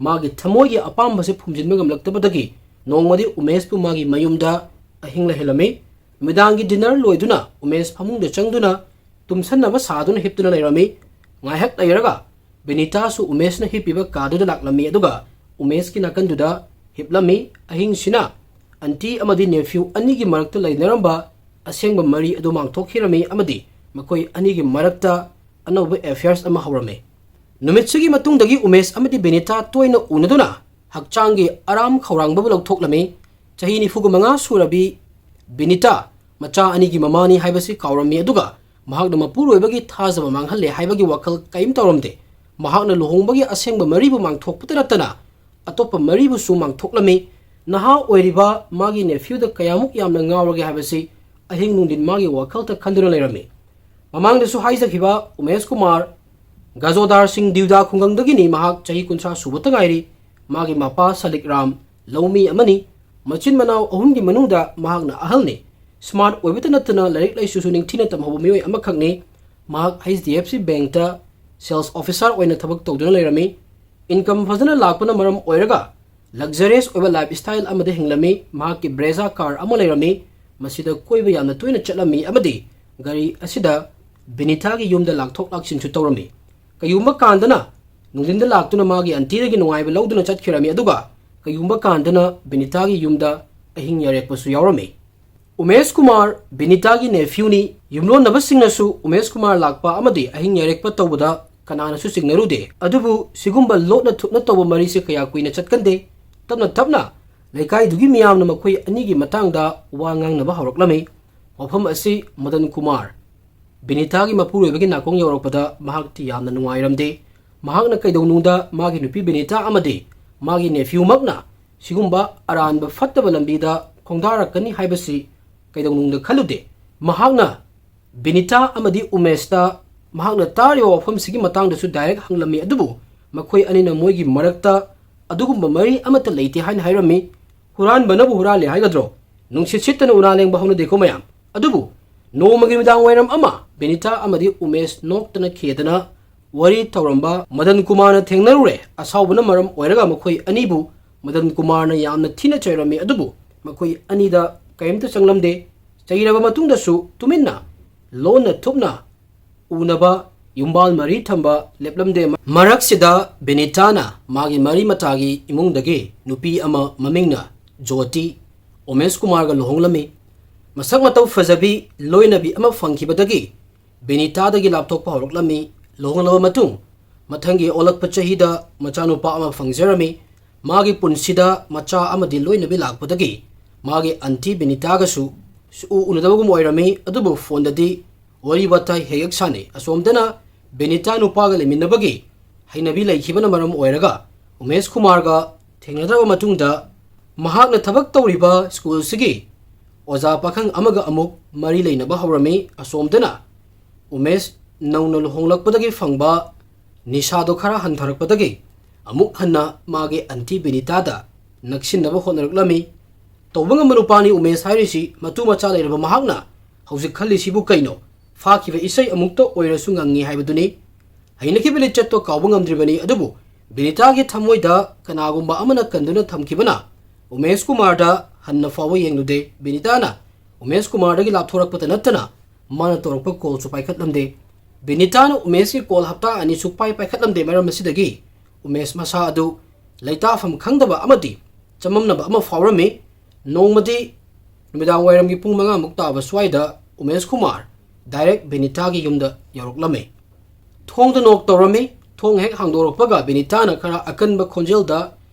ꯃꯥꯒꯤ ꯊꯃꯣꯏꯒꯤ ꯑꯄꯥꯝꯕꯁꯦ ꯐꯨꯝꯖꯤꯟꯕ ꯉꯝꯂꯛꯇꯕꯗꯒꯤ ꯅꯣꯡꯃꯗꯤ ꯎꯃꯦꯁꯄꯨ ꯃꯥꯒꯤ ꯃꯌꯨꯝꯗ ꯑꯍꯤꯡ ꯂꯩꯍꯜꯂꯝꯃꯤ꯫ ꯅꯨꯃꯤꯗꯥꯡꯒꯤ dinner ꯂꯣꯏꯗꯨꯅ ꯎꯃꯦꯁ ꯐꯃꯨꯡꯗ ꯆꯪꯗꯨꯅ ꯇꯨꯝꯁꯟꯅꯕ ꯁꯥꯗꯨꯅ ꯍꯤꯞꯇꯨꯅ ꯂꯩꯔꯝꯃꯤ꯫ ꯉꯥꯏꯍꯥꯛ ꯂꯩꯔꯒ ꯕꯤꯅꯤꯇꯥꯁꯨ ꯎꯃꯦꯁꯅ ꯍꯤꯞꯄꯤꯕ ꯀꯥꯗꯨꯗ ꯂꯥꯛꯂꯝꯃꯤ, ꯑꯗꯨꯒ ꯎꯃꯦꯁꯀꯤ ꯅꯥꯀꯟꯗꯨꯗ ꯍꯤꯞꯂꯝꯃꯤ꯫ ꯑꯍꯤꯡꯁꯤꯅ aunty ꯑꯃꯗꯤ nephew ꯑꯅꯤꯒꯤ ꯃꯔꯛꯇ ꯂꯩꯅꯔꯝꯕ ꯑꯁꯦꯡꯕ ꯃꯔꯤ ꯑꯗꯨ ꯃꯥꯡꯊꯣꯛꯈꯤꯔꯝꯃꯤ ꯑꯃꯗꯤ ꯃꯈꯣꯏ ꯑꯅꯤꯒꯤ ꯃꯔꯛꯇ ꯑꯅꯧꯕ affairs ꯑꯃ ꯍꯧꯔꯝꯃꯤ꯫ ꯅꯨꯃꯤꯠꯁꯤꯒꯤ ꯃꯇꯨꯡꯗꯒꯤ ꯎꯃꯦꯁ ꯑꯃꯗꯤ ꯕꯤꯅꯤꯇꯥ ꯇꯣꯏꯅ ꯎꯅꯗꯨꯅ ꯍꯛꯆꯥꯡꯒꯤ ꯑꯔꯥꯝ ꯈꯧꯔꯥꯡꯕꯕꯨ ꯂꯧꯊꯣꯛꯂꯝꯃꯤ꯫ ꯆꯍꯤ ꯅꯤꯐꯨꯒ ꯃꯉꯥ ꯁꯨꯔꯕꯤ ꯕꯤꯅꯤꯇꯥ ꯃꯆꯥ ꯑꯅꯤꯒꯤ ꯃꯃꯥꯅꯤ ꯍꯥꯏꯕꯁꯤ ꯀꯥꯎꯔꯝꯃꯤ, ꯑꯗꯨꯒ ꯃꯍꯥꯛꯅ ꯃꯄꯨꯔꯣꯏꯕꯒꯤ ꯊꯥꯖꯕ ꯃꯥꯡꯍꯜꯂꯦ ꯍꯥꯏꯕꯒꯤ ꯋꯥꯈꯜ ꯀꯔꯤꯝ ꯇꯧꯔꯝꯗꯦ꯫ ꯃꯍꯥꯛꯅ ꯂꯨꯍꯣꯡꯕꯒꯤ ꯑꯁꯦꯡꯕ ꯃꯔꯤꯕꯨ ꯃꯥꯡꯊꯣꯛꯄꯇ ꯅꯠꯇꯅ ꯑꯇꯣꯞꯄ ꯃꯔꯤꯕꯨꯁꯨ ꯃꯥꯡꯊꯣꯛꯂꯝꯃꯤ꯫ ꯅꯍꯥ ꯑꯣꯏꯔꯤꯕ ꯃꯥꯒꯤ nephewꯗ ꯀꯌꯥꯃꯨꯛ ꯌꯥꯝꯅ ꯉꯥꯎꯔꯒꯦ ꯍꯥꯏꯕꯁꯤ ꯑꯍꯤꯡ ꯅꯨꯡꯊꯤꯟ ꯃꯥꯒꯤ ꯋꯥꯈꯜꯗ ꯈꯟꯗꯨꯅ ꯂꯩꯔꯝꯃꯤ꯫ ꯃꯃꯥꯡꯗꯁꯨ ꯍꯥꯏꯖꯈꯤꯕ ꯎꯃꯦꯁ ꯀꯨꯃꯥꯔ ꯒꯖꯣꯗꯥꯔ ꯁꯤꯡ ꯗꯤꯎꯗꯥ ꯈꯨꯡꯒꯪꯗꯒꯤꯅꯤ꯫ ꯃꯍꯥꯛ ꯆꯍꯤ ꯀꯨꯟꯊ꯭ꯔꯥ ꯁꯨꯕꯇ ꯉꯥꯏꯔꯤ꯫ ꯃꯥꯒꯤ ꯃꯄꯥ ꯁꯂꯤꯛ ꯔꯥꯝ ꯂꯧꯃꯤ ꯑꯃꯅꯤ꯫ ꯃꯆꯤꯟ ꯃꯅꯥꯎ ꯑꯍꯨꯝꯒꯤ ꯃꯅꯨꯡꯗ ꯃꯍꯥꯛꯅ ꯑꯍꯜꯅꯤ꯫ Smart ꯑꯣꯏꯕꯇ ꯅꯠꯇꯅ ꯂꯥꯏꯔꯤꯛ ꯂꯥꯏꯁꯨꯁꯨ ꯅꯤꯡꯊꯤꯅ ꯇꯝꯍꯧꯕ ꯃꯤꯑꯣꯏ ꯑꯃꯈꯛꯅꯤ꯫ ꯃꯍꯥꯛ H D F C bankꯇ sales officer ꯑꯣꯏꯅ ꯊꯕꯛ ꯇꯧꯗꯨꯅ ꯂꯩꯔꯝꯃꯤ꯫ Income ꯐꯖꯅ ꯂꯥꯛꯄꯅ ꯃꯔꯝ ꯑꯣꯏꯔꯒ luxurious ꯑꯣꯏꯕ lifestyle ꯑꯃꯗ ꯍꯤꯡꯂꯝꯃꯤ꯫ ꯃꯍꯥꯛꯀꯤ Brezza car ꯑꯃ ꯂꯩꯔꯝꯃꯤ꯫ ꯃꯁꯤꯗ ꯀꯣꯏꯕ ꯌꯥꯝꯅ ꯇꯣꯏꯅ ꯆꯠꯂꯝꯃꯤ ꯑꯃꯗꯤ ꯒꯥꯔꯤ ꯑꯁꯤꯗ ꯕꯤꯅꯤꯇꯥꯒꯤ ꯌꯨꯝꯗ ꯂꯥꯛꯊꯣꯛ ꯂꯥꯛꯁꯤꯟꯁꯨ ꯇꯧꯔꯝꯃꯤ꯫ ꯀꯩꯒꯨꯝꯕ ꯀꯥꯟꯗꯅ ꯅꯨꯡꯊꯤꯟꯗ ꯂꯥꯛꯇꯨꯅ ꯃꯥꯒꯤ auntyꯗꯒꯤ ꯅꯨꯡꯉꯥꯏꯕ ꯂꯧꯗꯨꯅ ꯆꯠꯈꯤꯔꯝꯃꯤ, ꯑꯗꯨꯒ ꯀꯩꯒꯨꯝꯕ ꯀꯥꯟꯗꯅ ꯕꯤꯅꯤꯇꯥꯒꯤ ꯌꯨꯝꯗ ꯑꯍꯤꯡ ꯌꯥꯔꯦꯛꯄꯁꯨ ꯌꯥꯎꯔꯝꯃꯤ꯫ ꯎꯃꯦꯁ ꯀꯨꯃꯥꯔ ꯕꯤꯅꯤꯇꯥꯒꯤ nephewꯅꯤ꯫ ꯌꯨꯝꯂꯣꯟꯅꯕꯁꯤꯡꯅꯁꯨ ꯎꯃꯦꯁ ꯀꯨꯃꯥꯔ ꯂꯥꯛꯄ ꯑꯃꯗꯤ ꯑꯍꯤꯡ ꯌꯥꯔꯦꯛꯄ ꯇꯧꯕꯗ ꯀꯅꯥꯅꯁꯨ ꯆꯤꯡꯅꯔꯨꯗꯦ꯫ ꯑꯗꯨꯕꯨ ꯁꯤꯒꯨꯝꯕ ꯂꯣꯠꯅ ꯊꯨꯞꯅ ꯇꯧꯕ ꯃꯔꯤꯁꯦ ꯀꯌꯥ ꯀꯨꯏꯅ ꯆꯠꯀꯟꯗꯦ꯫ ꯇꯞꯅ ꯇꯞꯅ ꯂꯩꯀꯥꯏꯗꯨꯒꯤ ꯃꯤꯌꯥꯝꯅ ꯃꯈꯣꯏ ꯑꯅꯤꯒꯤ ꯃꯇꯥꯡꯗ ꯋꯥ ꯉꯥꯡꯅꯕ ꯍꯧꯔꯛꯂꯝꯃꯤ꯫ ꯋꯥꯐꯝ ꯑꯁꯤ ꯃꯗꯟ ꯀꯨꯃꯥꯔ, ꯕꯤꯅꯤꯇꯥꯒꯤ ꯃꯄꯨꯔꯣꯏꯕꯒꯤ ꯅꯥꯀꯣꯡ ꯌꯧꯔꯛꯄꯗ ꯃꯍꯥꯛꯇꯤ ꯌꯥꯝꯅ ꯅꯨꯡꯉꯥꯏꯔꯝꯗꯦ꯫ ꯃꯍꯥꯛꯅ ꯀꯩꯗꯧꯅꯨꯡꯗ ꯃꯥꯒꯤ ꯅꯨꯄꯤ ꯕꯤꯅꯤꯇꯥ ꯑꯃꯗꯤ ꯃꯥꯒꯤ nephewꯃꯛꯅ ꯁꯤꯒꯨꯝꯕ ꯑꯔꯥꯟꯕ ꯐꯠꯇꯕ ꯂꯝꯕꯤꯗ ꯈꯣꯡꯗꯥꯔꯛꯀꯅꯤ ꯍꯥꯏꯕꯁꯤ ꯀꯩꯗꯧꯅꯨꯡꯗ ꯈꯜꯂꯨꯗꯦ꯫ ꯃꯍꯥꯛꯅ ꯕꯤꯅꯤꯇꯥ ꯑꯃꯗꯤ ꯎꯃꯦꯁꯇ ꯃꯍꯥꯛꯅ ꯇꯥꯔꯤꯕ ꯋꯥꯐꯝꯁꯤꯒꯤ ꯃꯇꯥꯡꯗꯁꯨ direct ꯍꯪꯂꯝꯃꯤ, ꯑꯗꯨꯕꯨ ꯃꯈꯣꯏ ꯑꯅꯤꯅ ꯃꯣꯏꯒꯤ ꯃꯔꯛꯇ ꯑꯗꯨꯒꯨꯝꯕ ꯃꯔꯤ ꯑꯃꯠꯇ ꯂꯩꯇꯦ ꯍꯥꯏꯅ ꯍꯥꯏꯔꯝꯃꯤ꯫ ꯍꯨꯔꯥꯟꯕꯅꯕꯨ ꯍꯨꯔꯥꯜꯂꯦ ꯍꯥꯏꯒꯗ꯭ꯔꯣ? ꯅꯨꯡꯁꯤꯠ ꯁꯤꯠꯇꯅ ꯎꯅꯥ ꯂꯦꯡꯕ ꯍꯧꯅꯗꯦꯀꯣ ꯃꯌꯥꯝ꯫ ꯑꯗꯨꯕꯨ ꯅꯣꯡꯃꯒꯤ ꯅꯨꯃꯤꯗꯥꯡ ꯋꯥꯏꯔꯝ ꯑꯃ ꯕꯤꯅꯤꯇꯥ ꯑꯃꯗꯤ ꯎꯃꯦꯁ ꯅꯣꯛꯇꯅ ꯈꯦꯗꯅ ꯋꯥꯔꯤ ꯇꯧꯔꯝꯕ ꯃꯗꯟ ꯀꯨꯃꯥꯔꯅ ꯊꯦꯡꯅꯔꯨꯔꯦ꯫ ꯑꯁꯥꯎꯕꯅ ꯃꯔꯝ ꯑꯣꯏꯔꯒ ꯃꯈꯣꯏ ꯑꯅꯤꯕꯨ ꯃꯗꯟ ꯀꯨꯃꯥꯔꯅ ꯌꯥꯝꯅ ꯊꯤꯅ ꯆꯩꯔꯝꯃꯤ, ꯑꯗꯨꯕꯨ ꯃꯈꯣꯏ ꯑꯅꯤꯗ ꯀꯔꯤꯝꯇ ꯆꯪꯂꯝꯗꯦ꯫ ꯆꯩꯔꯕ ꯃꯇꯨꯡꯗꯁꯨ ꯇꯨꯃꯤꯟꯅ ꯂꯣꯟꯅ ꯊꯨꯞꯅ ꯎꯅꯕ ꯌꯨꯝꯕꯥꯜ ꯃꯔꯤ ꯊꯝꯕ ꯂꯦꯞꯂꯝꯗꯦ꯫ ꯃꯔꯛꯁꯤꯗ ꯕꯤꯅꯤꯇꯥꯅ ꯃꯥꯒꯤ ꯃꯔꯤ ꯃꯇꯥꯒꯤ ꯏꯃꯨꯡꯗꯒꯤ ꯅꯨꯄꯤ ꯑꯃ ꯃꯃꯤꯡꯅ ꯖꯣꯇꯤ ꯎꯃꯦꯁ ꯀꯨꯃꯥꯔꯒ ꯂꯨꯍꯣꯡꯂꯝꯃꯤ꯫ ꯃꯁꯛ ꯃꯇꯧ ꯐꯖꯕꯤ ꯂꯣꯏꯅꯕꯤ ꯑꯃ ꯐꯪꯈꯤꯕꯗꯒꯤ ꯕꯤꯅꯤꯇꯥꯗꯒꯤ ꯂꯥꯞꯊꯣꯛꯄ ꯍꯧꯔꯛꯂꯝꯃꯤ꯫ ꯂꯨꯍꯣꯡꯂꯕ ꯃꯇꯨꯡ ꯃꯊꯪꯒꯤ ꯑꯣꯜꯂꯛꯄ ꯆꯍꯤꯗ ꯃꯆꯥꯅꯨꯄꯥ ꯑꯃ ꯐꯪꯖꯔꯝꯃꯤ꯫ ꯃꯥꯒꯤ ꯄꯨꯟꯁꯤꯗ ꯃꯆꯥ ꯑꯃꯗꯤ ꯂꯣꯏꯅꯕꯤ ꯂꯥꯛꯄꯗꯒꯤ ꯃꯥꯒꯤ ꯑꯟꯇꯤ ꯕꯤꯅꯤꯇꯥꯒꯁꯨ ꯁꯨꯛꯎ ꯎꯅꯗꯕꯒꯨꯝ ꯑꯣꯏꯔꯝꯃꯤ꯫ ꯑꯗꯨꯕꯨ ꯐꯣꯟꯗꯗꯤ ꯋꯥꯔꯤ ꯋꯥꯇꯥꯏ ꯍꯦꯛ ꯍꯦꯛ ꯁꯥꯟꯅꯩ꯫ ꯑꯁꯣꯝꯗꯅ ꯕꯤꯅꯤꯇꯥ ꯅꯨꯄꯥꯒ ꯂꯩꯃꯤꯟꯅꯕꯒꯤ ꯍꯩꯅꯕꯤ ꯂꯩꯈꯤꯕꯅ ꯃꯔꯝ ꯑꯣꯏꯔꯒ ꯎꯃꯦꯁ ꯀꯨꯃꯥꯔꯒ ꯊꯦꯡꯅꯗ꯭ꯔꯕ ꯃꯇꯨꯡꯗ ꯃꯍꯥꯛꯅ ꯊꯕꯛ ꯇꯧꯔꯤꯕ ꯁ꯭ꯀꯨꯜꯁꯤꯒꯤ ꯑꯣꯖꯥ ꯄꯥꯈꯪ ꯑꯃꯒ ꯑꯃꯨꯛ ꯃꯔꯤ ꯂꯩꯅꯕ ꯍꯧꯔꯝꯃꯤ꯫ ꯑꯁꯣꯝꯗꯅ ꯎꯃꯦꯁ ꯅꯧꯅ ꯂꯨꯍꯣꯡꯂꯛꯄꯗꯒꯤ ꯐꯪꯕ ꯅꯤꯁꯥꯗꯣ ꯈꯔ ꯍꯟꯊꯔꯛꯄꯗꯒꯤ ꯑꯃꯨꯛ ꯍꯟꯅ ꯃꯥꯒꯤ ꯑꯟꯇꯤ ꯕꯤꯅꯤꯇꯥꯗ ꯅꯛꯁꯤꯟꯅꯕ ꯍꯣꯠꯅꯔꯛꯂꯝꯃꯤ꯫ ꯇꯧꯕ ꯉꯝꯕ ꯅꯨꯄꯥꯅꯤ ꯎꯃꯦꯁ ꯍꯥꯏꯔꯤꯁꯤ꯫ ꯃꯇꯨ ꯃꯆꯥ ꯂꯩꯔꯕ ꯃꯍꯥꯛꯅ ꯍꯧꯖꯤꯛ ꯈꯜꯂꯤꯁꯤꯕꯨ ꯀꯩꯅꯣ? ꯐꯥꯈꯤꯕ ꯏꯁꯩ ꯑꯃꯨꯛꯇ ꯑꯣꯏꯔꯁꯨ ꯉꯪꯉꯤ ꯍꯥꯏꯕꯗꯨꯅꯤ꯫ ꯍꯩꯅꯈꯤꯕ ꯂꯤꯆꯠꯇꯣ ꯀꯥꯎꯕ ꯉꯝꯗ꯭ꯔꯤꯕꯅꯤ꯫ ꯑꯗꯨꯕꯨ ꯕꯤꯅꯤꯇꯥꯒꯤ ꯊꯃꯣꯏꯗ ꯀꯅꯥꯒꯨꯝꯕ ꯑꯃꯅ ꯀꯟꯗꯨꯅ ꯊꯝꯈꯤꯕꯅ ꯎꯃꯦꯁ ꯀꯨꯃꯥꯔꯗ ꯍꯟꯅ ꯐꯥꯎꯕ ꯌꯦꯡꯂꯨꯗꯦ꯫ ꯕꯤꯅꯤꯇꯥꯅ ꯎꯃꯦꯁ ꯀꯨꯃꯥꯔꯗꯒꯤ ꯂꯥꯞꯊꯣꯔꯛꯄꯇ ꯅꯠꯇꯅ ꯃꯥꯅ ꯇꯧꯔꯛꯄ ꯀꯣꯜꯁꯨ ꯄꯥꯏꯈꯠꯂꯝꯗꯦ꯫ ꯕꯤꯅꯤꯇꯥꯅ ꯎꯃꯦꯁꯀꯤ ꯀꯣꯜ ꯍꯞꯇꯥ ꯑꯅꯤ ꯁꯨꯛꯄꯥꯏ ꯄꯥꯏꯈꯠꯂꯝꯗꯦ꯫ ꯃꯔꯝ ꯑꯁꯤꯗꯒꯤ ꯎꯃꯦꯁ ꯃꯁꯥ ꯑꯗꯨ ꯂꯩꯇꯥꯐꯝ ꯈꯪꯗꯕ ꯑꯃꯗꯤ ꯆꯃꯝꯅꯕ ꯑꯃ ꯐꯥꯎꯔꯝꯃꯤ꯫ ꯅꯣꯡꯃꯗꯤ ꯅꯨꯃꯤꯗꯥꯡ ꯋꯥꯏꯔꯝꯒꯤ ꯄꯨꯡ ꯃꯉꯥꯃꯨꯛ ꯇꯥꯕ ꯁ꯭ꯋꯥꯏꯗ ꯎꯃꯦꯁ ꯀꯨꯃꯥꯔ direct ꯕꯤꯅꯤꯇꯥꯒꯤ ꯌꯨꯝꯗ ꯌꯧꯔꯛꯂꯝꯃꯤ꯫ ꯊꯣꯡꯗ knock ꯇꯧꯔꯝꯃꯤ꯫ ꯊꯣꯡ ꯍꯦꯛ ꯍꯥꯡꯗꯣꯔꯛꯄꯒ ꯕꯤꯅꯤꯇꯥꯅ ꯈꯔ ꯑꯀꯟꯕ ꯈꯣꯟꯖꯦꯜꯗ,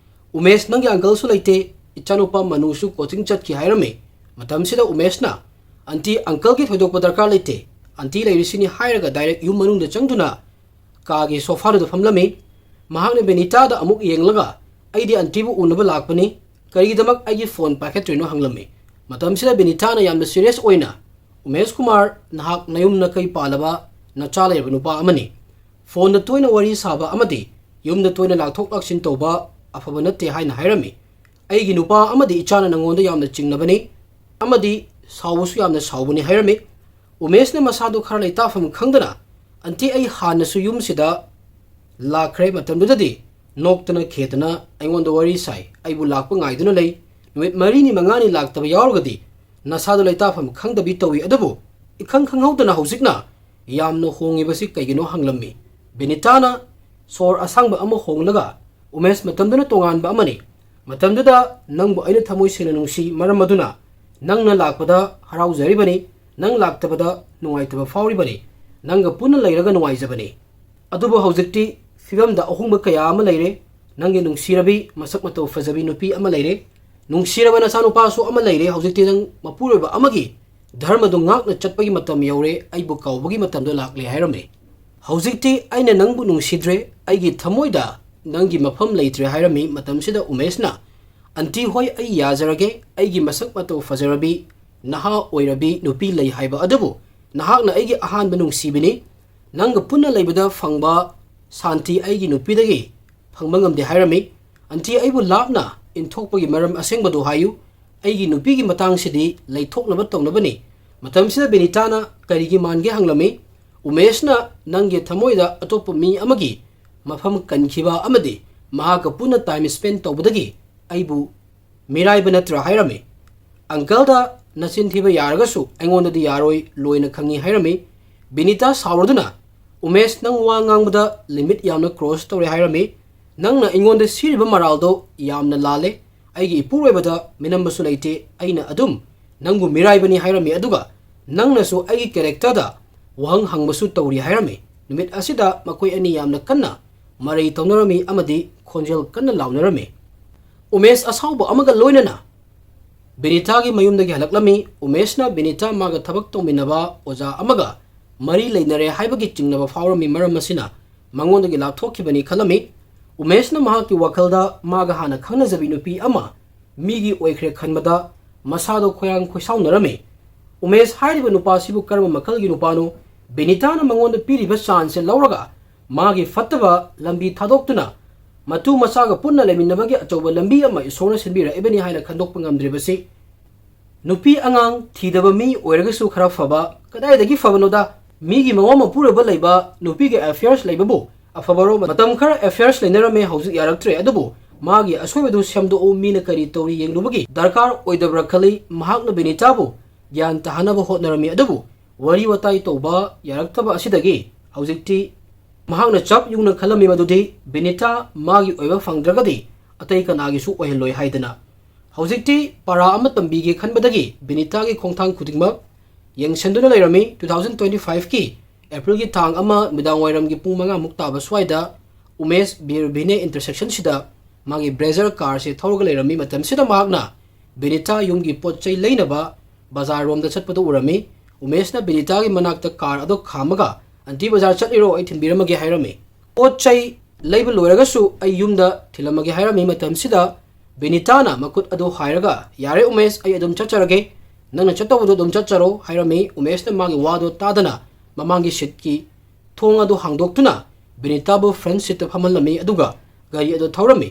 "ꯎꯃꯦꯁ, ꯅꯪꯒꯤ uncleꯁꯨ ꯂꯩꯇꯦ, ꯏꯆꯥꯅꯨꯄꯥ ꯃꯅꯨꯁꯨ coaching ꯆꯠꯈꯤ" ꯍꯥꯏꯔꯝꯃꯤ꯫ ꯃꯇꯝꯁꯤꯗ ꯎꯃꯦꯁꯅ, "Aunty, uncleꯒꯤ ꯊꯣꯏꯗꯣꯛꯄ ꯗꯔꯀꯥꯔ ꯂꯩꯇꯦ, aunty ꯂꯩꯔꯤꯁꯤꯅꯤ" ꯍꯥꯏꯔꯒ direct ꯌꯨꯝ ꯃꯅꯨꯡꯗ ꯆꯪꯗꯨꯅ ꯀꯥꯒꯤ sofaꯗꯨꯗ ꯐꯝꯂꯝꯃꯤ꯫ ꯃꯍꯥꯛꯅ ꯕꯤꯅꯤꯇꯥꯗ ꯑꯃꯨꯛ ꯌꯦꯡꯂꯒ, "ꯑꯩꯗꯤ auntyꯕꯨ ꯎꯅꯕ ꯂꯥꯛꯄꯅꯤ, "ꯀꯔꯤꯒꯤꯗꯃꯛ ꯑꯩꯒꯤ ꯐꯣꯟ ꯄꯥꯏꯈꯠꯇ꯭ꯔꯤꯅꯣ?" ꯍꯪꯂꯝꯃꯤ꯫ ꯃꯇꯝꯁꯤꯗ ꯕꯤꯅꯤꯇꯥꯅ ꯌꯥꯝꯅ ꯁꯤꯔꯤꯌꯁ ꯑꯣꯏꯅ, "ꯎꯃꯦꯁ ꯀꯨꯃꯥꯔ, ꯅꯍꯥꯛ ꯅꯌꯨꯝ ꯅꯀꯩ ꯄꯥꯜꯂꯕ, ꯅꯆꯥ ꯂꯩꯔꯕ ꯅꯨꯄꯥ ꯑꯃꯅꯤ꯫ ꯐꯣꯟꯗ ꯇꯣꯏꯅ ꯋꯥꯔꯤ ꯁꯥꯕ ꯑꯃꯗꯤ ꯌꯨꯝꯗ ꯇꯣꯏꯅ ꯂꯥꯛꯊꯣꯛ ꯂꯥꯛꯁꯤꯟ ꯇꯧꯕ ꯑꯐꯕ ꯅꯠꯇꯦ" ꯍꯥꯏꯅ ꯍꯥꯏꯔꯝꯃꯤ꯫ "ꯑꯩꯒꯤ ꯅꯨꯄꯥ ꯑꯃꯗꯤ ꯏꯆꯥꯅ ꯅꯉꯣꯟꯗ ꯌꯥꯝꯅ ꯆꯤꯡꯅꯕꯅꯤ ꯑꯃꯗꯤ ꯁꯥꯎꯕꯁꯨ ꯌꯥꯝꯅ ꯁꯥꯎꯕꯅꯤ" ꯍꯥꯏꯔꯝꯃꯤ꯫ ꯎꯃꯦꯁꯅ ꯃꯁꯥꯗꯨ ꯈꯔ ꯂꯩꯇꯥꯐꯝ ꯈꯪꯗꯅ, "ꯑꯟꯇꯤ, ꯑꯩ ꯍꯥꯟꯅꯁꯨ ꯌꯨꯝꯁꯤꯗ ꯂꯥꯛꯈ꯭ꯔꯦ꯫ ꯃꯇꯝꯗꯨꯗꯗꯤ ꯅꯣꯛꯇꯅ ꯈꯦꯗꯅ ꯑꯩꯉꯣꯟꯗ ꯋꯥꯔꯤ ꯁꯥꯏ꯫ ꯑꯩꯕꯨ ꯂꯥꯛꯄ ꯉꯥꯏꯗꯨꯅ ꯂꯩ꯫ ꯅꯨꯃꯤꯠ ꯃꯔꯤꯅꯤ ꯃꯉꯥꯅꯤ ꯂꯥꯛꯇꯕ ꯌꯥꯎꯔꯒꯗꯤ ꯅꯁꯥꯗꯣ ꯂꯩꯇꯥꯐꯝ ꯈꯪꯗꯕꯤ ꯇꯧꯏ꯫ ꯑꯗꯨꯕꯨ ꯏꯈꯪ ꯈꯪꯍꯧꯗꯅ ꯍꯧꯖꯤꯛꯅ ꯌꯥꯝꯅ ꯍꯣꯡꯉꯤꯕꯁꯤ ꯀꯩꯒꯤꯅꯣ?" ꯍꯪꯂꯝꯃꯤ꯫ ꯕꯤꯅꯤꯇꯥꯅ ꯁꯣꯔ ꯑꯁꯥꯡꯕ ꯑꯃ ꯍꯣꯡꯂꯒ, "ꯎꯃꯦꯁ, ꯃꯇꯝꯗꯨꯅ ꯇꯣꯉꯥꯟꯕ ꯑꯃꯅꯤ꯫ ꯃꯇꯝꯗꯨꯗ ꯅꯪꯕꯨ ꯑꯩꯅ ꯊꯃꯣꯏ ꯁꯦꯡꯅ ꯅꯨꯡꯁꯤ꯫ ꯃꯔꯝ ꯑꯗꯨꯅ ꯅꯪꯅ ꯂꯥꯛꯄꯗ ꯍꯔꯥꯎꯖꯔꯤꯕꯅꯤ꯫ ꯅꯪ ꯂꯥꯛꯇꯕꯗ ꯅꯨꯡꯉꯥꯏꯇꯕ ꯐꯥꯎꯔꯤꯕꯅꯤ꯫ ꯅꯪꯒ ꯄꯨꯟꯅ ꯂꯩꯔꯒ ꯅꯨꯡꯉꯥꯏꯖꯕꯅꯤ꯫ ꯑꯗꯨꯕꯨ ꯍꯧꯖꯤꯛꯇꯤ ꯐꯤꯕꯝꯗ ꯑꯍꯣꯡꯕ ꯀꯌꯥ ꯑꯃ ꯂꯩꯔꯦ꯫ ꯅꯪꯒꯤ ꯅꯨꯡꯁꯤꯔꯕꯤ, ꯃꯁꯛ ꯃꯇꯧ ꯐꯖꯕꯤ ꯅꯨꯄꯤ ꯑꯃ ꯂꯩꯔꯦ꯫ ꯅꯨꯡꯁꯤꯔꯕ ꯅꯆꯥꯅꯨꯄꯥꯁꯨ ꯑꯃ ꯂꯩꯔꯦ꯫ ꯍꯧꯖꯤꯛꯇꯤ ꯅꯪ ꯃꯄꯨꯔꯣꯏꯕ ꯑꯃꯒꯤ ꯙꯔꯃꯗꯨ ꯉꯥꯛꯅ ꯆꯠꯄꯒꯤ ꯃꯇꯝ ꯌꯧꯔꯦ꯫ ꯑꯩꯕꯨ ꯀꯥꯎꯕꯒꯤ ꯃꯇꯝꯗꯣ ꯂꯥꯛꯂꯦ" ꯍꯥꯏꯔꯝꯃꯤ꯫ "ꯍꯧꯖꯤꯛꯇꯤ ꯑꯩꯅ ꯅꯪꯕꯨ ꯅꯨꯡꯁꯤꯗ꯭ꯔꯦ꯫ ꯑꯩꯒꯤ ꯊꯃꯣꯏꯗ ꯅꯪꯒꯤ ꯃꯐꯝ ꯂꯩꯇ꯭ꯔꯦ" ꯍꯥꯏꯔꯝꯃꯤ꯫ ꯃꯇꯝꯁꯤꯗ ꯎꯃꯦꯁꯅ, "ꯑꯟꯇꯤ ꯍꯣꯏ, ꯑꯩ ꯌꯥꯖꯔꯒꯦ꯫ ꯑꯩꯒꯤ ꯃꯁꯛ ꯃꯇꯧ ꯐꯖꯔꯕꯤ, ꯅꯍꯥ ꯑꯣꯏꯔꯕꯤ ꯅꯨꯄꯤ ꯂꯩ ꯍꯥꯏꯕ ꯑꯗꯨꯕꯨ ꯅꯍꯥꯛꯅ ꯑꯩꯒꯤ ꯑꯍꯥꯟꯕ ꯅꯨꯡꯁꯤꯕꯤꯅꯤ꯫ ꯅꯪꯒ ꯄꯨꯟꯅ ꯂꯩꯕꯗ ꯐꯪꯕ ꯁꯥꯟꯇꯤ ꯑꯩꯒꯤ ꯅꯨꯄꯤꯗꯒꯤ ꯐꯪꯕ ꯉꯝꯗꯦ" ꯍꯥꯏꯔꯝꯃꯤ꯫ "ꯑꯟꯇꯤ, ꯑꯩꯕꯨ ꯂꯥꯞꯅ ꯏꯟꯊꯣꯛꯄꯒꯤ ꯃꯔꯝ ꯑꯁꯦꯡꯕꯗꯨ ꯍꯥꯏꯌꯨ꯫ ꯑꯩꯒꯤ ꯅꯨꯄꯤꯒꯤ ꯃꯇꯥꯡꯁꯤꯗꯤ ꯂꯩꯊꯣꯛꯅꯕ ꯇꯧꯅꯕꯅꯤ꯫" ꯃꯇꯝꯁꯤꯗ ꯕꯤꯅꯤꯇꯥꯅ, "ꯀꯔꯤꯒꯤ ꯃꯥꯟꯒꯦ?" ꯍꯪꯂꯝꯃꯤ꯫ "ꯎꯃꯦꯁꯅ ꯅꯪꯒꯤ ꯊꯃꯣꯏꯗ ꯑꯇꯣꯞꯄ ꯃꯤ ꯑꯃꯒꯤ ꯃꯐꯝ ꯀꯟꯈꯤꯕ ꯑꯃꯗꯤ ꯃꯍꯥꯛꯀ ꯄꯨꯟꯅ ꯇꯥꯏꯝ ꯁ꯭ꯄꯦꯟ ꯇꯧꯕꯗꯒꯤ ꯑꯩꯕꯨ ꯃꯤꯔꯥꯏꯕ ꯅꯠꯇ꯭ꯔꯥ?" ꯍꯥꯏꯔꯝꯃꯤ꯫ "ꯑꯪꯀꯜꯗ ꯅꯆꯤꯟ ꯊꯤꯕ ꯌꯥꯔꯒꯁꯨ ꯑꯩꯉꯣꯟꯗꯗꯤ ꯌꯥꯔꯣꯏ, ꯂꯣꯏꯅ ꯈꯪꯉꯤ" ꯍꯥꯏꯔꯝꯃꯤ꯫ ꯕꯤꯅꯤꯇꯥ ꯁꯥꯎꯔꯗꯨꯅ, "ꯎꯃꯦꯁ, ꯅꯪ ꯋꯥ ꯉꯥꯡꯕꯗ ꯂꯤꯃꯤꯠ ꯌꯥꯝꯅ ꯀ꯭ꯔꯣꯁ ꯇꯧꯔꯦ" ꯍꯥꯏꯔꯝꯃꯤ꯫ "ꯅꯪꯅ ꯑꯩꯉꯣꯟꯗ ꯁꯤꯔꯤꯕ ꯃꯔꯥꯜꯗꯣ ꯌꯥꯝꯅ ꯂꯥꯜꯂꯦ꯫ ꯑꯩꯒꯤ ꯏꯄꯨꯔꯣꯏꯕꯗ ꯃꯤꯅꯝꯕꯁꯨ ꯂꯩꯇꯦ꯫ ꯑꯩꯅ ꯑꯗꯨꯝ ꯅꯪꯕꯨ ꯃꯤꯔꯥꯏꯕꯅꯤ" ꯍꯥꯏꯔꯝꯃꯤ꯫ ꯑꯗꯨꯒ, "ꯅꯪꯅꯁꯨ ꯑꯩꯒꯤ ꯀꯦꯔꯦꯛꯇꯔꯗ ꯋꯥꯍꯪ ꯍꯪꯕꯁꯨ ꯇꯧꯔꯤ" ꯍꯥꯏꯔꯝꯃꯤ꯫ ꯅꯨꯃꯤꯠ ꯑꯁꯤꯗ ꯃꯈꯣꯏ ꯑꯅꯤ ꯌꯥꯝꯅ ꯀꯟꯅ ꯃꯔꯩ ꯇꯧꯅꯔꯝꯃꯤ ꯑꯃꯗꯤ ꯈꯣꯟꯖꯦꯜ ꯀꯟꯅ ꯂꯥꯎꯅꯔꯝꯃꯤ꯫ ꯎꯃꯦꯁ ꯑꯁꯥꯎꯕ ꯑꯃꯒ ꯂꯣꯏꯅꯅ ꯕꯤꯅꯤꯇꯥꯒꯤ ꯃꯌꯨꯝꯗꯒꯤ ꯍꯜꯂꯛꯂꯝꯃꯤ꯫ ꯎꯃꯦꯁꯅ ꯕꯤꯅꯤꯇꯥ ꯃꯥꯒ ꯊꯕꯛ ꯇꯧꯃꯤꯟꯅꯕ ꯑꯣꯖꯥ ꯑꯃꯒ ꯃꯔꯤ ꯂꯩꯅꯔꯦ ꯍꯥꯏꯕꯒꯤ ꯆꯤꯡꯅꯕ ꯐꯥꯎꯔꯝꯃꯤ꯫ ꯃꯔꯝ ꯑꯁꯤꯅ ꯃꯉꯣꯟꯗꯒꯤ ꯂꯥꯞꯊꯣꯛꯈꯤꯕꯅꯤ ꯈꯜꯂꯝꯃꯤ꯫ ꯎꯃꯦꯁꯅ ꯃꯍꯥꯛꯀꯤ ꯋꯥꯈꯜꯗ ꯃꯥꯒ ꯍꯥꯟꯅ ꯈꯪꯅꯖꯕꯤ ꯅꯨꯄꯤ ꯑꯃ ꯃꯤꯒꯤ ꯑꯣꯏꯈ꯭ꯔꯦ ꯈꯟꯕꯗ ꯃꯁꯥꯗꯣ ꯈꯣꯏꯔꯥꯡ ꯈꯣꯏꯁꯥꯎꯅꯔꯝꯃꯤ꯫ ꯎꯃꯦꯁ ꯍꯥꯏꯔꯤꯕ ꯅꯨꯄꯥꯁꯤꯕꯨ ꯀꯔꯝꯕ ꯃꯈꯜꯒꯤ ꯅꯨꯄꯥꯅꯣ? ꯕꯤꯅꯤꯇꯥꯅ ꯃꯉꯣꯟꯗ ꯄꯤꯔꯤꯕ ꯆꯥꯟꯁꯁꯦ ꯂꯧꯔꯒ ꯃꯥꯒꯤ ꯐꯠꯇꯕ ꯂꯝꯕꯤ ꯊꯥꯗꯣꯛꯇꯨꯅ ꯃꯇꯨ ꯃꯆꯥꯒ ꯄꯨꯟꯅ ꯂꯩꯃꯤꯟꯅꯕꯒꯤ ꯑꯆꯧꯕ ꯂꯝꯕꯤ ꯑꯃ ꯏꯁꯣꯔꯅ ꯁꯤꯟꯕꯤꯔꯛꯏꯕꯅꯤ ꯍꯥꯏꯅ ꯈꯟꯗꯣꯛꯄ ꯉꯝꯗ꯭ꯔꯤꯕꯁꯤ, ꯅꯨꯄꯤ ꯑꯉꯥꯡ ꯊꯤꯗꯕ ꯃꯤ ꯑꯣꯏꯔꯒꯁꯨ ꯈꯔ ꯐꯕ, ꯀꯗꯥꯏꯗꯒꯤ ꯐꯕꯅꯣꯗ? ꯃꯤꯒꯤ ꯃꯋꯥ ꯃꯄꯨꯔꯣꯏꯕ ꯂꯩꯕ ꯅꯨꯄꯤꯒꯤ affairs ꯂꯩꯕꯕꯨ ꯑꯐꯕꯔꯣ? ꯃꯇꯝ ꯈꯔ affairs ꯂꯩꯅꯔꯝꯃꯦ, ꯍꯧꯖꯤꯛ ꯌꯥꯔꯛꯇ꯭ꯔꯦ꯫ ꯑꯗꯨꯕꯨ ꯃꯥꯒꯤ ꯑꯁꯣꯏꯕꯗꯨ ꯁꯦꯝꯗꯣꯛꯎ, ꯃꯤꯅ ꯀꯔꯤ ꯇꯧꯔꯤ ꯌꯦꯡꯂꯨꯕꯒꯤ ꯗꯔꯀꯥꯔ ꯑꯣꯏꯗꯕ꯭ꯔꯥ ꯈꯜꯂꯤ꯫ ꯃꯍꯥꯛꯅ ꯕꯤꯅꯤꯇꯥꯕꯨ ꯒ꯭ꯌꯥꯟ ꯇꯥꯍꯟꯅꯕ ꯍꯣꯠꯅꯔꯝꯃꯤ, ꯑꯗꯨꯕꯨ ꯋꯥꯔꯤ ꯋꯥꯇꯥꯏ ꯇꯧꯕ ꯌꯥꯔꯛꯇꯕ ꯑꯁꯤꯗꯒꯤ ꯍꯧꯖꯤꯛꯇꯤ ꯃꯍꯥꯛꯅ ꯆꯞ ꯌꯨꯡꯅ ꯈꯜꯂꯝꯃꯤ ꯃꯗꯨꯗꯤ ꯕꯤꯅꯤꯇꯥ ꯃꯥꯒꯤ ꯑꯣꯏꯕ ꯐꯪꯗ꯭ꯔꯒꯗꯤ ꯑꯇꯩ ꯀꯅꯥꯒꯤꯁꯨ ꯑꯣꯏꯍꯜꯂꯣꯏ ꯍꯥꯏꯗꯅ꯫ ꯍꯧꯖꯤꯛꯇꯤ ꯄꯔꯥ ꯑꯃ ꯇꯝꯕꯤꯒꯦ ꯈꯟꯕꯗꯒꯤ ꯕꯤꯅꯤꯇꯥꯒꯤ ꯈꯣꯡꯊꯥꯡ ꯈꯨꯗꯤꯡꯃꯛ ꯌꯦꯡꯁꯤꯟꯗꯨꯅ ꯂꯩꯔꯝꯃꯤ꯫ Two thousand twenty five ꯀꯤ April ꯒꯤ ꯇꯥꯡ ꯑꯃ ꯅꯨꯃꯤꯗꯥꯡ ꯋꯥꯏꯔꯝꯒꯤ ꯄꯨꯡ ꯃꯉꯥ ꯃꯨꯛ ꯇꯥꯕ ꯁ꯭ꯋꯥꯏꯗ ꯎꯃꯦꯁ ꯕꯤꯔ ꯚꯤꯅꯦ intersection ꯁꯤꯗ ꯃꯥꯒꯤ Brezza car ꯁꯦ ꯊꯧꯔꯒ ꯂꯩꯔꯝꯃꯤ꯫ ꯃꯇꯝꯁꯤꯗ ꯃꯍꯥꯛꯅ ꯕꯤꯅꯤꯇꯥ ꯌꯨꯝꯒꯤ ꯄꯣꯠ ꯆꯩ ꯂꯩꯅꯕ ꯕꯖꯥꯔ ꯔꯣꯝꯗ ꯆꯠꯄꯗꯨ ꯎꯔꯝꯃꯤ꯫ ꯎꯃꯦꯁꯅ ꯕꯤꯅꯤꯇꯥꯒꯤ ꯃꯅꯥꯛꯇ car ꯑꯗꯨ ꯈꯥꯝꯃꯒ, "ꯑꯟꯇꯤ, ꯕꯖꯥꯔ ꯆꯠꯂꯤꯔꯣ? ꯑꯩ ꯊꯤꯟꯕꯤꯔꯝꯃꯒꯦ" ꯍꯥꯏꯔꯝꯃꯤ꯫ "ꯄꯣꯠ ꯆꯩ ꯂꯩꯕ ꯂꯣꯏꯔꯒꯁꯨ ꯑꯩ ꯌꯨꯝꯗ ꯊꯤꯜꯂꯝꯃꯒꯦ" ꯍꯥꯏꯔꯝꯃꯤ꯫ ꯃꯇꯝꯁꯤꯗ ꯕꯤꯅꯤꯇꯥꯅ ꯃꯈꯨꯠ ꯑꯗꯨ ꯍꯥꯏꯔꯒ, "ꯌꯥꯔꯦ ꯎꯃꯦꯁ, ꯑꯩ ꯑꯗꯨꯝ ꯆꯠꯆꯔꯒꯦ, ꯅꯪꯅ ꯆꯠꯇꯧꯕꯗꯣ ꯑꯗꯨꯝ ꯆꯠꯆꯔꯣ" ꯍꯥꯏꯔꯝꯃꯤ꯫ ꯎꯃꯦꯁꯅ ꯃꯥꯒꯤ ꯋꯥꯗꯣ ꯇꯥꯗꯅ ꯃꯃꯥꯡꯒꯤ seat ꯀꯤ ꯊꯣꯡ ꯑꯗꯨ ꯍꯥꯡꯗꯣꯛꯇꯨꯅ ꯕꯤꯅꯤꯇꯥꯕꯨ front seat ꯇ ꯐꯝꯍꯜꯂꯝꯃꯤ, ꯑꯗꯨꯒ ꯒꯥꯔꯤ ꯑꯗꯨ ꯊꯧꯔꯝꯃꯤ꯫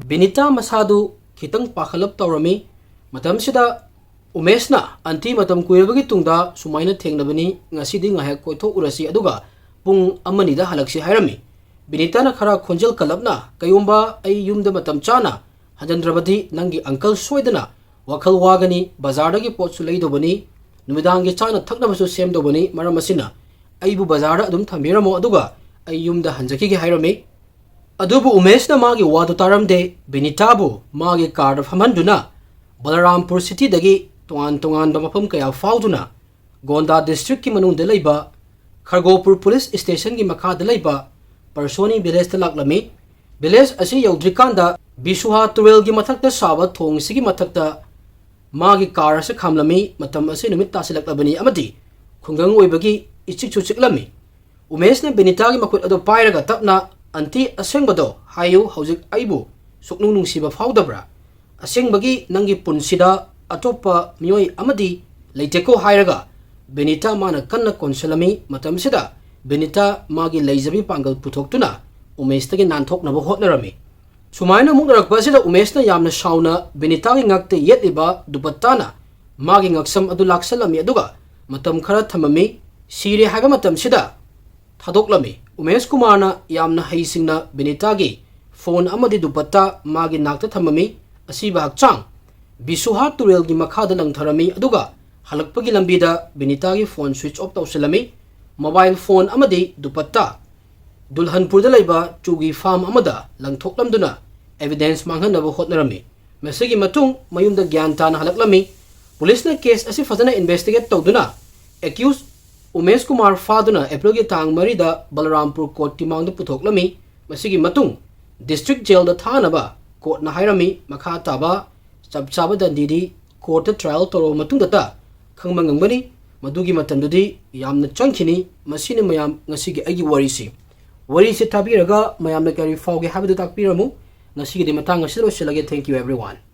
ꯕꯤꯅꯤꯇꯥ ꯃꯁꯥꯗꯨ ꯈꯤꯇꯪ ꯄꯥꯈꯠꯂꯞ ꯇꯧꯔꯝꯃꯤ꯫ ꯃꯇꯝꯁꯤꯗ ꯎꯃꯦꯁꯅ, "ꯑꯟꯇꯤ, ꯃꯇꯝ ꯀꯨꯏꯔꯕꯒꯤ ꯇꯨꯡꯗ ꯁꯨꯃꯥꯏꯅ ꯊꯦꯡꯅꯕꯅꯤ, ꯉꯁꯤꯗꯤ ꯉꯥꯏꯍꯥꯛ ꯀꯣꯏꯊꯣꯛꯎꯔꯁꯤ, ꯑꯗꯨꯒ ꯄꯨꯡ ꯑꯃꯅꯤꯗ ꯍꯜꯂꯛꯁꯤ" ꯍꯥꯏꯔꯝꯃꯤ꯫ ꯕꯤꯅꯤꯇꯥꯅ ꯈꯔ ꯈꯣꯟꯖꯦꯜ ꯀꯜꯂꯞꯅ, "ꯀꯩꯒꯨꯝꯕ ꯑꯩ ꯌꯨꯝꯗ ꯃꯇꯝ ꯆꯥꯅ ꯍꯟꯖꯤꯟꯗ꯭ꯔꯕꯗꯤ ꯅꯪꯒꯤ uncle ꯁꯣꯏꯗꯅ ꯋꯥꯈꯜ ꯋꯥꯒꯅꯤ, ꯕꯖꯥꯔꯗꯒꯤ ꯄꯣꯠꯁꯨ ꯂꯩꯗꯧꯕꯅꯤ, ꯅꯨꯃꯤꯗꯥꯡꯒꯤ ꯆꯥꯅ ꯊꯛꯅꯕꯁꯨ ꯁꯦꯝꯗꯧꯕꯅꯤ, ꯃꯔꯝ ꯑꯁꯤꯅ ꯑꯩꯕꯨ ꯕꯖꯥꯔꯗ ꯑꯗꯨꯝ ꯊꯝꯕꯤꯔꯝꯃꯣ, ꯑꯗꯨꯒ ꯑꯩ ꯌꯨꯝꯗ ꯍꯟꯖꯈꯤꯒꯦ" ꯍꯥꯏꯔꯝꯃꯤ꯫ ꯑꯗꯨꯕꯨ ꯎꯃꯦꯁꯅ ꯃꯥꯒꯤ ꯋꯥꯗꯨ ꯇꯥꯔꯝꯗꯦ꯫ ꯕꯤꯅꯤꯇꯥꯕꯨ ꯃꯥꯒꯤ car ꯗ ꯐꯝꯍꯟꯗꯨꯅ ꯕꯂꯔꯥꯝꯄꯨꯔ city ꯗꯒꯤ ꯇꯣꯉꯥꯟ ꯇꯣꯉꯥꯟꯕ ꯃꯐꯝ ꯀꯌꯥ ꯐꯥꯎꯗꯨꯅ ꯒꯣꯟꯗꯥ district ꯀꯤ ꯃꯅꯨꯡꯗ ꯂꯩꯕ ꯈꯔꯒꯣꯄꯨꯔ police station ꯒꯤ ꯃꯈꯥꯗ ꯂꯩꯕ ꯄꯔꯁꯣꯅꯤ village ꯇ ꯂꯥꯛꯂꯝꯃꯤ꯫ Village ꯑꯁꯤ ꯌꯧꯗ꯭ꯔꯤꯀꯥꯟꯗ ꯕꯤꯁꯨꯍꯥ ꯇꯨꯔꯦꯜꯒꯤ ꯃꯊꯛꯇ ꯁꯥꯕ ꯊꯣꯡꯁꯤꯒꯤ ꯃꯊꯛꯇ ꯃꯥꯒꯤ car ꯑꯁꯤ ꯈꯥꯝꯂꯝꯃꯤ꯫ ꯃꯇꯝ ꯑꯁꯤ ꯅꯨꯃꯤꯠ ꯇꯥꯁꯤꯜꯂꯛꯂꯕꯅꯤ ꯑꯃꯗꯤ ꯈꯨꯡꯒꯪ ꯑꯣꯏꯕꯒꯤ ꯏꯆꯤꯛꯁꯨ ꯆꯤꯛꯂꯝꯃꯤ꯫ ꯎꯃꯦꯁꯅ ꯕꯤꯅꯤꯇꯥꯒꯤ ꯃꯈꯨꯠ ꯑꯗꯨ ꯄꯥꯏꯔꯒ ꯇꯞꯅ, "ꯑꯟꯇꯤ, ꯑꯁꯦꯡꯕꯗꯣ ꯍꯥꯏꯌꯨ, ꯍꯧꯖꯤꯛ ꯑꯩꯕꯨ ꯁꯨꯛꯅꯨꯡ ꯅꯨꯡꯁꯤꯕ ꯐꯥꯎꯗꯕ꯭ꯔꯥ?" "ꯑꯁꯦꯡꯕꯒꯤ ꯅꯪꯒꯤ ꯄꯨꯟꯁꯤꯗ ꯑꯇꯣꯞꯄ ꯃꯤꯑꯣꯏ ꯑꯃꯗꯤ ꯂꯩꯇꯦꯀꯣ" ꯍꯥꯏꯔꯒ ꯕꯤꯅꯤꯇꯥ ꯃꯥꯅ ꯀꯟꯅ ꯀꯣꯟꯁꯤꯜꯂꯝꯃꯤ꯫ ꯃꯇꯝꯁꯤꯗ ꯕꯤꯅꯤꯇꯥ ꯃꯥꯒꯤ ꯂꯩꯖꯕꯤ ꯄꯥꯡꯒꯜ ꯄꯨꯊꯣꯛꯇꯨꯅ ꯎꯃꯦꯁꯇꯒꯤ ꯅꯥꯟꯊꯣꯛꯅꯕ ꯍꯣꯠꯅꯔꯝꯃꯤ꯫ ꯁꯨꯃꯥꯏꯅ ꯃꯨꯛꯅꯔꯛꯄ ꯑꯁꯤꯗ ꯎꯃꯦꯁꯅ ꯌꯥꯝꯅ ꯁꯥꯎꯅ ꯕꯤꯅꯤꯇꯥꯒꯤ ꯉꯛꯇ ꯌꯦꯠꯂꯤꯕ ꯗꯨꯄꯠꯇꯥꯅ ꯃꯥꯒꯤ ꯉꯛꯁꯝ ꯑꯗꯨ ꯂꯥꯛꯁꯜꯂꯝꯃꯤ, ꯑꯗꯨꯒ ꯃꯇꯝ ꯈꯔ ꯊꯝꯃꯝꯃꯤ꯫ ꯁꯤꯔꯦ ꯍꯥꯏꯕ ꯃꯇꯝꯁꯤꯗ ꯊꯥꯗꯣꯛꯂꯝꯃꯤ꯫ ꯎꯃꯦꯁ ꯀꯨꯃꯥꯔꯅ ꯌꯥꯝꯅ ꯍꯩꯁꯤꯡꯅ ꯕꯤꯅꯤꯇꯥꯒꯤ ꯐꯣꯟ ꯑꯃꯗꯤ ꯗꯨꯄꯠꯇꯥ ꯃꯥꯒꯤ ꯅꯥꯛꯇ ꯊꯝꯃꯝꯃꯤ꯫ ꯑꯁꯤꯕ ꯍꯛꯆꯥꯡ ꯕꯤꯁꯨꯍꯥ ꯇꯨꯔꯦꯜꯒꯤ ꯃꯈꯥꯗ ꯂꯪꯊꯔꯝꯃꯤ, ꯑꯗꯨꯒ ꯍꯜꯂꯛꯄꯒꯤ ꯂꯝꯕꯤꯗ ꯕꯤꯅꯤꯇꯥꯒꯤ ꯐꯣꯟ ꯁ꯭ꯋꯤꯆ ꯑꯣꯐ ꯇꯧꯁꯤꯜꯂꯝꯃꯤ꯫ ꯃꯣꯕꯥꯏꯜ ꯐꯣꯟ ꯑꯃꯗꯤ ꯗꯨꯄꯠꯇꯥ ꯗꯨꯜꯍꯟꯄꯨꯔꯗ ꯂꯩꯕ ꯆꯨꯒꯤ ꯐꯥꯔꯝ ꯑꯃꯗ ꯂꯪꯊꯣꯛꯂꯝꯗꯨꯅ ꯑꯦꯚꯤꯗꯦꯟꯁ ꯃꯥꯡꯍꯟꯅꯕ ꯍꯣꯠꯅꯔꯝꯃꯤ꯫ ꯃꯁꯤꯒꯤ ꯃꯇꯨꯡ ꯃꯌꯨꯝꯗ ꯒ꯭ꯌꯥꯟ ꯇꯥꯅ ꯍꯜꯂꯛꯂꯝꯃꯤ꯫ ꯄꯨꯂꯤꯁꯅ ꯀꯦꯁ ꯑꯁꯤ ꯐꯖꯅ ꯏꯟꯚꯦꯁꯇꯤꯒꯦꯠ ꯇꯧꯗꯨꯅ ꯑꯦꯀ꯭ꯌꯨꯁ ꯎꯃꯦꯁ ꯀꯨꯃꯥꯔ ꯐꯥꯗꯨꯅ ꯑꯦꯄ꯭ꯔꯤꯜꯒꯤ ꯇꯥꯡ ꯃꯔꯤꯗ ꯕꯂꯔꯥꯝꯄꯨꯔ ꯀꯣꯔꯠꯀꯤ ꯃꯥꯡꯗ ꯄꯨꯊꯣꯛꯂꯝꯃꯤ꯫ ꯃꯁꯤꯒꯤ ꯃꯇꯨꯡ ꯗꯤꯁꯇ꯭ꯔꯤꯛ ꯖꯦꯜꯗ ꯊꯥꯅꯕ ꯀꯣꯔꯠꯅ ꯍꯥꯏꯔꯝꯃꯤ꯫ ꯃꯈꯥ ꯇꯥꯕ ꯆꯞ ꯆꯥꯕ ꯗꯟꯗꯤꯗꯤ ꯀꯣꯔꯠꯇ ꯇ꯭ꯔꯥꯏꯌꯦꯜ ꯇꯧꯔꯕ ꯃꯇꯨꯡꯗꯇ ꯈꯪꯕ ꯉꯝꯒꯅꯤ꯫ ꯃꯗꯨꯒꯤ ꯃꯇꯝꯗꯨꯗꯤ ꯌꯥꯝꯅ ꯆꯪꯈꯤꯅꯤ꯫ ꯃꯁꯤꯅꯤ ꯃꯌꯥꯝ ꯉꯁꯤꯒꯤ ꯑꯩꯒꯤ ꯋꯥꯔꯤꯁꯤ꯫ ꯋꯥꯔꯤꯁꯤ ꯇꯥꯕꯤꯔꯒ ꯃꯌꯥꯝꯅ ꯀꯔꯤ ꯐꯥꯎꯒꯦ ꯍꯥꯏꯕꯗꯨ ꯇꯥꯛꯄꯤꯔꯝꯃꯨ꯫ ꯉꯁꯤꯒꯤꯗꯤ ꯃꯇꯥꯡ ꯑꯁꯤꯗ ꯂꯣꯏꯁꯤꯜꯂꯒꯦ꯫ Thank you everyone꯫